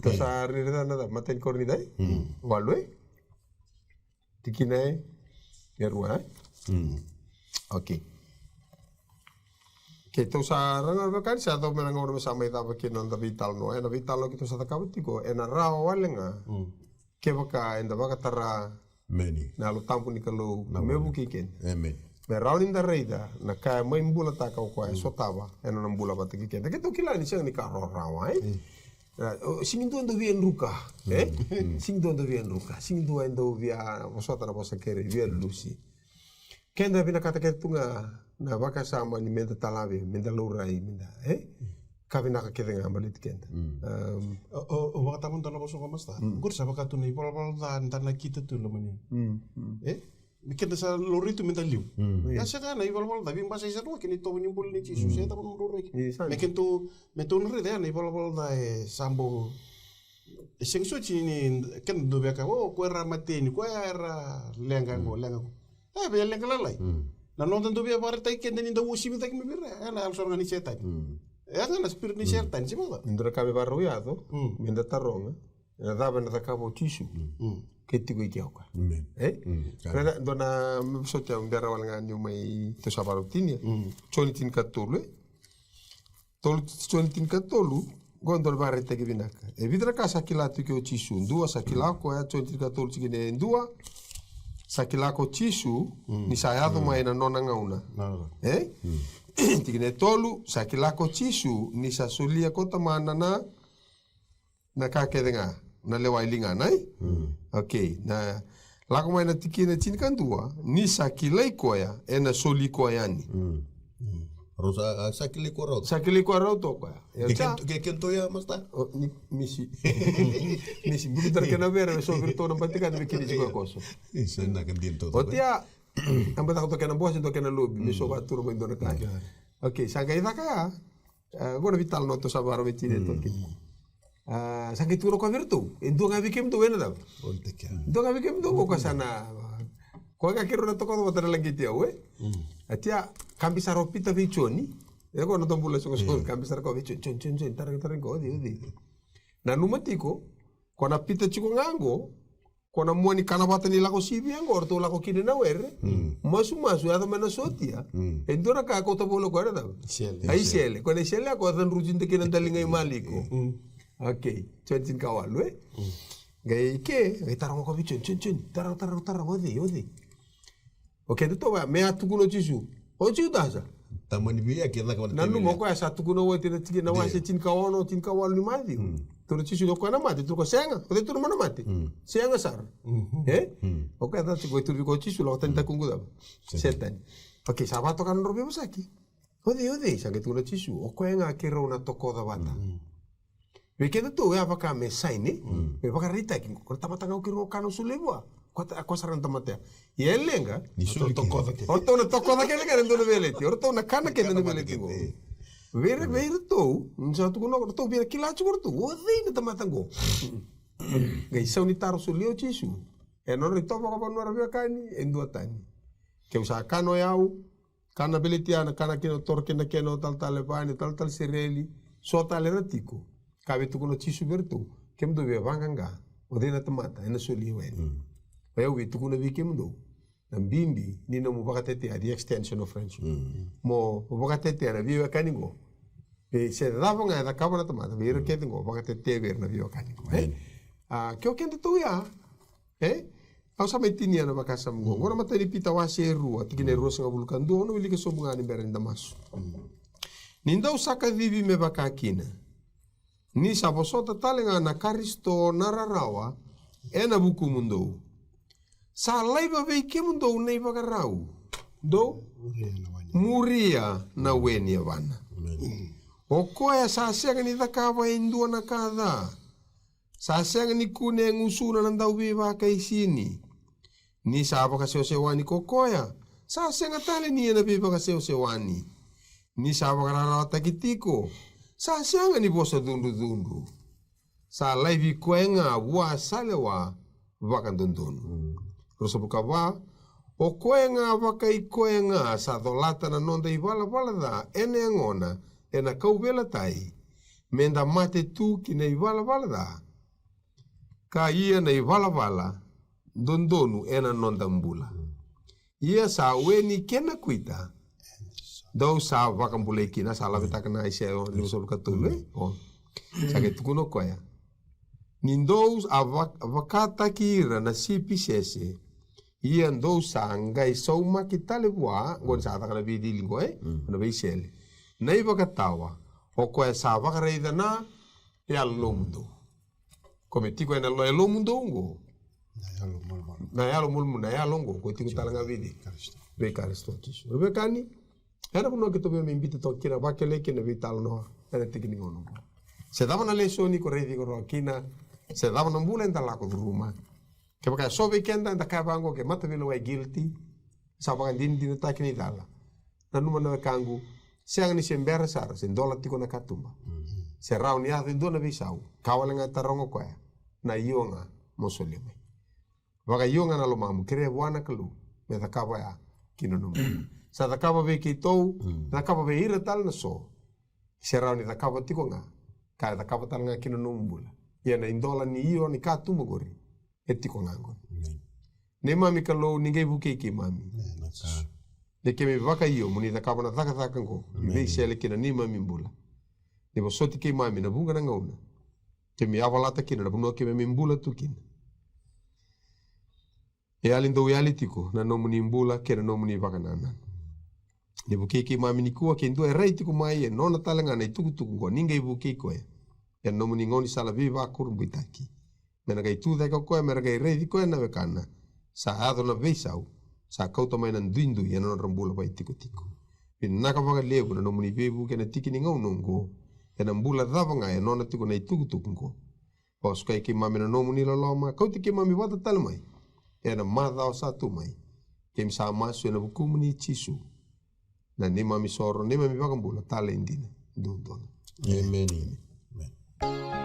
Tou sa raica na cava, matai ni Korinica, e? Walu, e? Tikina e rua, e? Okei. Keitou sa raga veka ni sa yacova me na gauna me sa mai cava kina na noda veitalanoa. Ena veitalanoa keitou sa cakava tiko, ena rawa wale ga. Kevaka eda vakatara na Yalo Tabu ni Kalou me vukei keda. Me rawa ni da raica na ka e mai bulataka o koya, e sotava ena nona bula vata kei keda. Keitou kila ni sega ni ka rawarawa, e? Sigi dua dau via druka, e? Sigi dua dau via druka, sigi dua e dau via vosota na vosa kere, via lusi. Keda vinakata kece tu ga na vakasama ni meda talavi, meda laurai, meda, e? Ka vinaka kece ga baleti keda. O vakatama dua na vosa ko masta. Qori sa vaka tu na ivalavala ca da nakita tu lomani. E? Me keda sa laurai tu meda liu. Ia sega na ivalavala ca, veibasai sara ga kei na itovo ni bula nei Jisu, se cava na laurai. Me keda tu, me tou na raica ya na ivalavala ca e sa bau. E sega soti ni keda dau via kaya, o, ko era mateni, ko era leqa qo, leqa qo. E via leqa lalai. Na noda dau via vakaraitaki keda ni da uasivi cake mai vei ira, e na yalo sara ga ni Setani. E ya ga na spirit ni Setani, se vaka. Ni dua na ka me vakarau yaco, meda taroga. Ena cava ena cakava o Jisu? Ke tiko i ke o koya. E? Raica, dua na, me vosoti au, bera wale ga niu mai, tou sa vakarau tinia. Joni tinikatolu, e? Tolu, Joni tinikatolu, qo dua na vakaraitaki vinaka. E vica na ka sa kila tu ke o Jisu. Dua, sa kila o koya, Joni tinikatolu tikina e dua. Sa kila ko Jisu ni sa yaco mai na nona gauna. E? Tikina e tolu, sa kila ko Jisu ni sa solia ko Tamana na na ka kece ga, na lewa i ligana, e? Okei, na lako mai na tikina tinikadua, ni sa kilai koya, ena soli koya yani. Rau sa, a, sa kilai koya rau. Sa kilai koya rau toka. Ke, ke, ke, ke toya, masta? O, ni, misi. Misi, bukitara kena vere, me so viritou na batikana, me kinisi koya koso. Isa, na ka dina toka. O tia, a bataka toka kena bose, toka kena lobi, me so vatura mai dua na ka. Okei, sa qai caka ya. A, qo na veitalanoa tou sa vakarau me tinia toka kina. A, sa qai tukuna o koya vei iratou, e dua ga vei kemudou ena cava? Dua ga vei kemudou qo ka sa na, koya ga keirau na toka vata na laqeti au, e? A tia, kabi sara o Pita vei Joni. E qo na tou bula soqosoqo, kabi sara koya vei Joni, Joni, Joni, Joni, tara, tara qo, o cei, o cei. Nanuma tiko, ko na Pita tiko ga qo, ko na mua ni kana vata ni lako sivia qo, ratou lako kina na were. Masumasu, yaco mai na sotia. E dua na ka e kauta voli o koya na cava? Isele. A isele. Ko na isele ya ko a cadruti dua kina daliga i maliko. Okei. Joni tinikawalu, e? Qai ke, qai taroga ko vei Joni, Joni, Joni. Taroga, taroga, taroga, o cei, o cei. O keda tou vaya, me a tukuna o Jisu. O Judasa. Tamani vei a ke caka vata. Nanuma o koya sa tukuna oti na tikina, na wase tinikaono, tinikawalu ni Maciu. Tukuna o Jisu ni o koya na mate, tukuna o koya sega, o cei tukuna mo na mate? Sega sara. E? O koya sa tukuna, tukuna vei koya o Jisu, lako tani takuqu cava? Setani. Okei, sa vakatoka na nodra veivosaki. O cei, o cei, sa qai tukuna o Jisu, o koya ga keirau na tokoca vata. Vei keda tou, e a vaka me saini, me vakaraitaki, ko na tamata ga au keirau kana sulu vua. Ko ta, ko sara na tamata ya. Ia e leqa. Ni soli kece. O ratou na tokoca kece ga na dua na veleti. O ratou na kana kece na veleti qo. Vei ira, vei iratou, ni sa tukuna o ratou, vei ira kila tiko o ratou, o cei na tamata qo? Qai sau ni taro solia o Jisu. E nodra itovo vakavanua ra veiwekani, e dua tani. Keu sa kana o yau, kana veleti ya, na kana kina o toro kina kena o talatala Ivani, talatala Sereli, so tale era tiko. Ka via tukuna o Jisu vei iratou, kemudou via vaqaqa, o cei na tamata ena soli au yani? O yau via tukuna vei kemudou na bibi ni nomu vakatetea, the extension of friendship. Mo vakatetea na veiwekani qo. Vei se cava ga e cakava na tamata, vei ira kece qo, vakatetea vei ira na veiwekani qo, e? A, ke o kedatou ya, e? Au sa mai tinia na vakasama qo. Qo na imatai ni Pita wase e rua, tikina e ruasagavulu ka dua, au na wilika sobu ga ni bera ni da masu. Ni dou sa kacivi me vaka kina. Ni sa vosota tale ga na Karisito na rarawa ena vukumudou. Sa laiva vei kemudou na ivakarau. Dou muria na we ni yavana. O koya sa sega ni cakava e dua na ka ca. Sa sega ni kune e gusuna na dauveivakaisini. Ni sa vakasewasewani ko koya, sa sega tale ni ena veivakasewasewani. Ni sa vakararawataki tiko, sa sega ni vosa cudrucudru. Sa laivi koya ga vua sa lewa vakadodonu. Ruasagavulu ka va, o koya ga vakai koya ga sa colata na noda ivalavala ca ena yagona ena kauveilatai, me da mate tu ki na ivalavala ca, ka ia na ivalavala dodonu ena noda bula. Ia sa we ni kena kuita, dou sa vakabulai kina, sa lavetaka na Aisea limasagavulu ka tolu, e? O. Sa qai tukuna o koya. Ni dou a vak-, vakataki ira na sipi sese, ia dou sa qai saumaki tale vua, qo ni sa caka na veicili qo, e? Na veisele. Na ivakatawa, o koya sa vakaraica na yalomudou. Ko me tiko ena lo-, yalomudou qo. Na yalo malumalumu. Na yalo malumalumu, na yalo qo. Ko tiko tale ga vei cei? Karisito. Vei Karisito Jisu. Ra veiwekani, ena vanua keitou via mai biuta toka kina, vakele kina veitalanoa ena tiki ni gauna qo. Se cava na lesoni ko raici iko rawa kina, se cava na bula eda lako curuma. Kevaka e so vei keda, eda kaya vaqo ke mataveilewai, guilty, sa vakadinadinataki na icala. Nanuma na wekaqu, sega ni se bera sara, se dola tiko na katuba. Se rawa ni yaco e dua na veisau, ka wale ga e taroga o koya, na io ga mo solia mai. Vakaio ga na lomamu, kerea vua na Kalou me cakava ya ki na nomu. Sa cakava vei keitou, cakava vei ira tale na so. Se rawa ni cakava tiko ga, ka e cakava tale ga ki na nomu bula. Ia na idola ni io ni katuba qori, e tiko ga qori. Neimami Kalou, ni qai vukei keimami. Ni keimami vakaio mo ni cakava na cakacaka qo, ni veisele ki na neimami bula. Ni vosoti keimami na vuqa na gauna keimami yavalata kina na vanua keimami bula tu kina. E yali dau yali tiko na nomuni bula kei na nomuni vakanananu. Ni vukei keimami nikua, ke dua e rai tiko mai e nona tale ga na itukutuku oqo, ni qai vukei koya ena nomuni gaunisala veivakurabuitaki. Me na qai tu cake o koya me ra qai raici koya na wekana. Sa yaco na veisau, sa kauta mai na duidui ena nodra bula vakaitikotiko. Vinaka vakalevu na nomuni veivuke ena tiki ni gauna oqo, ena bula cava ga e nona tiko na itukutuku oqo. Vakasukai keimami na nomuni loloma, kauti keimami vata tale mai ena macawa sa tu mai. Keimami sa masu ena vukumuni Jisu, na neimami soro, neimami vakabula tale dina duadua ga. Emeni. Emeni.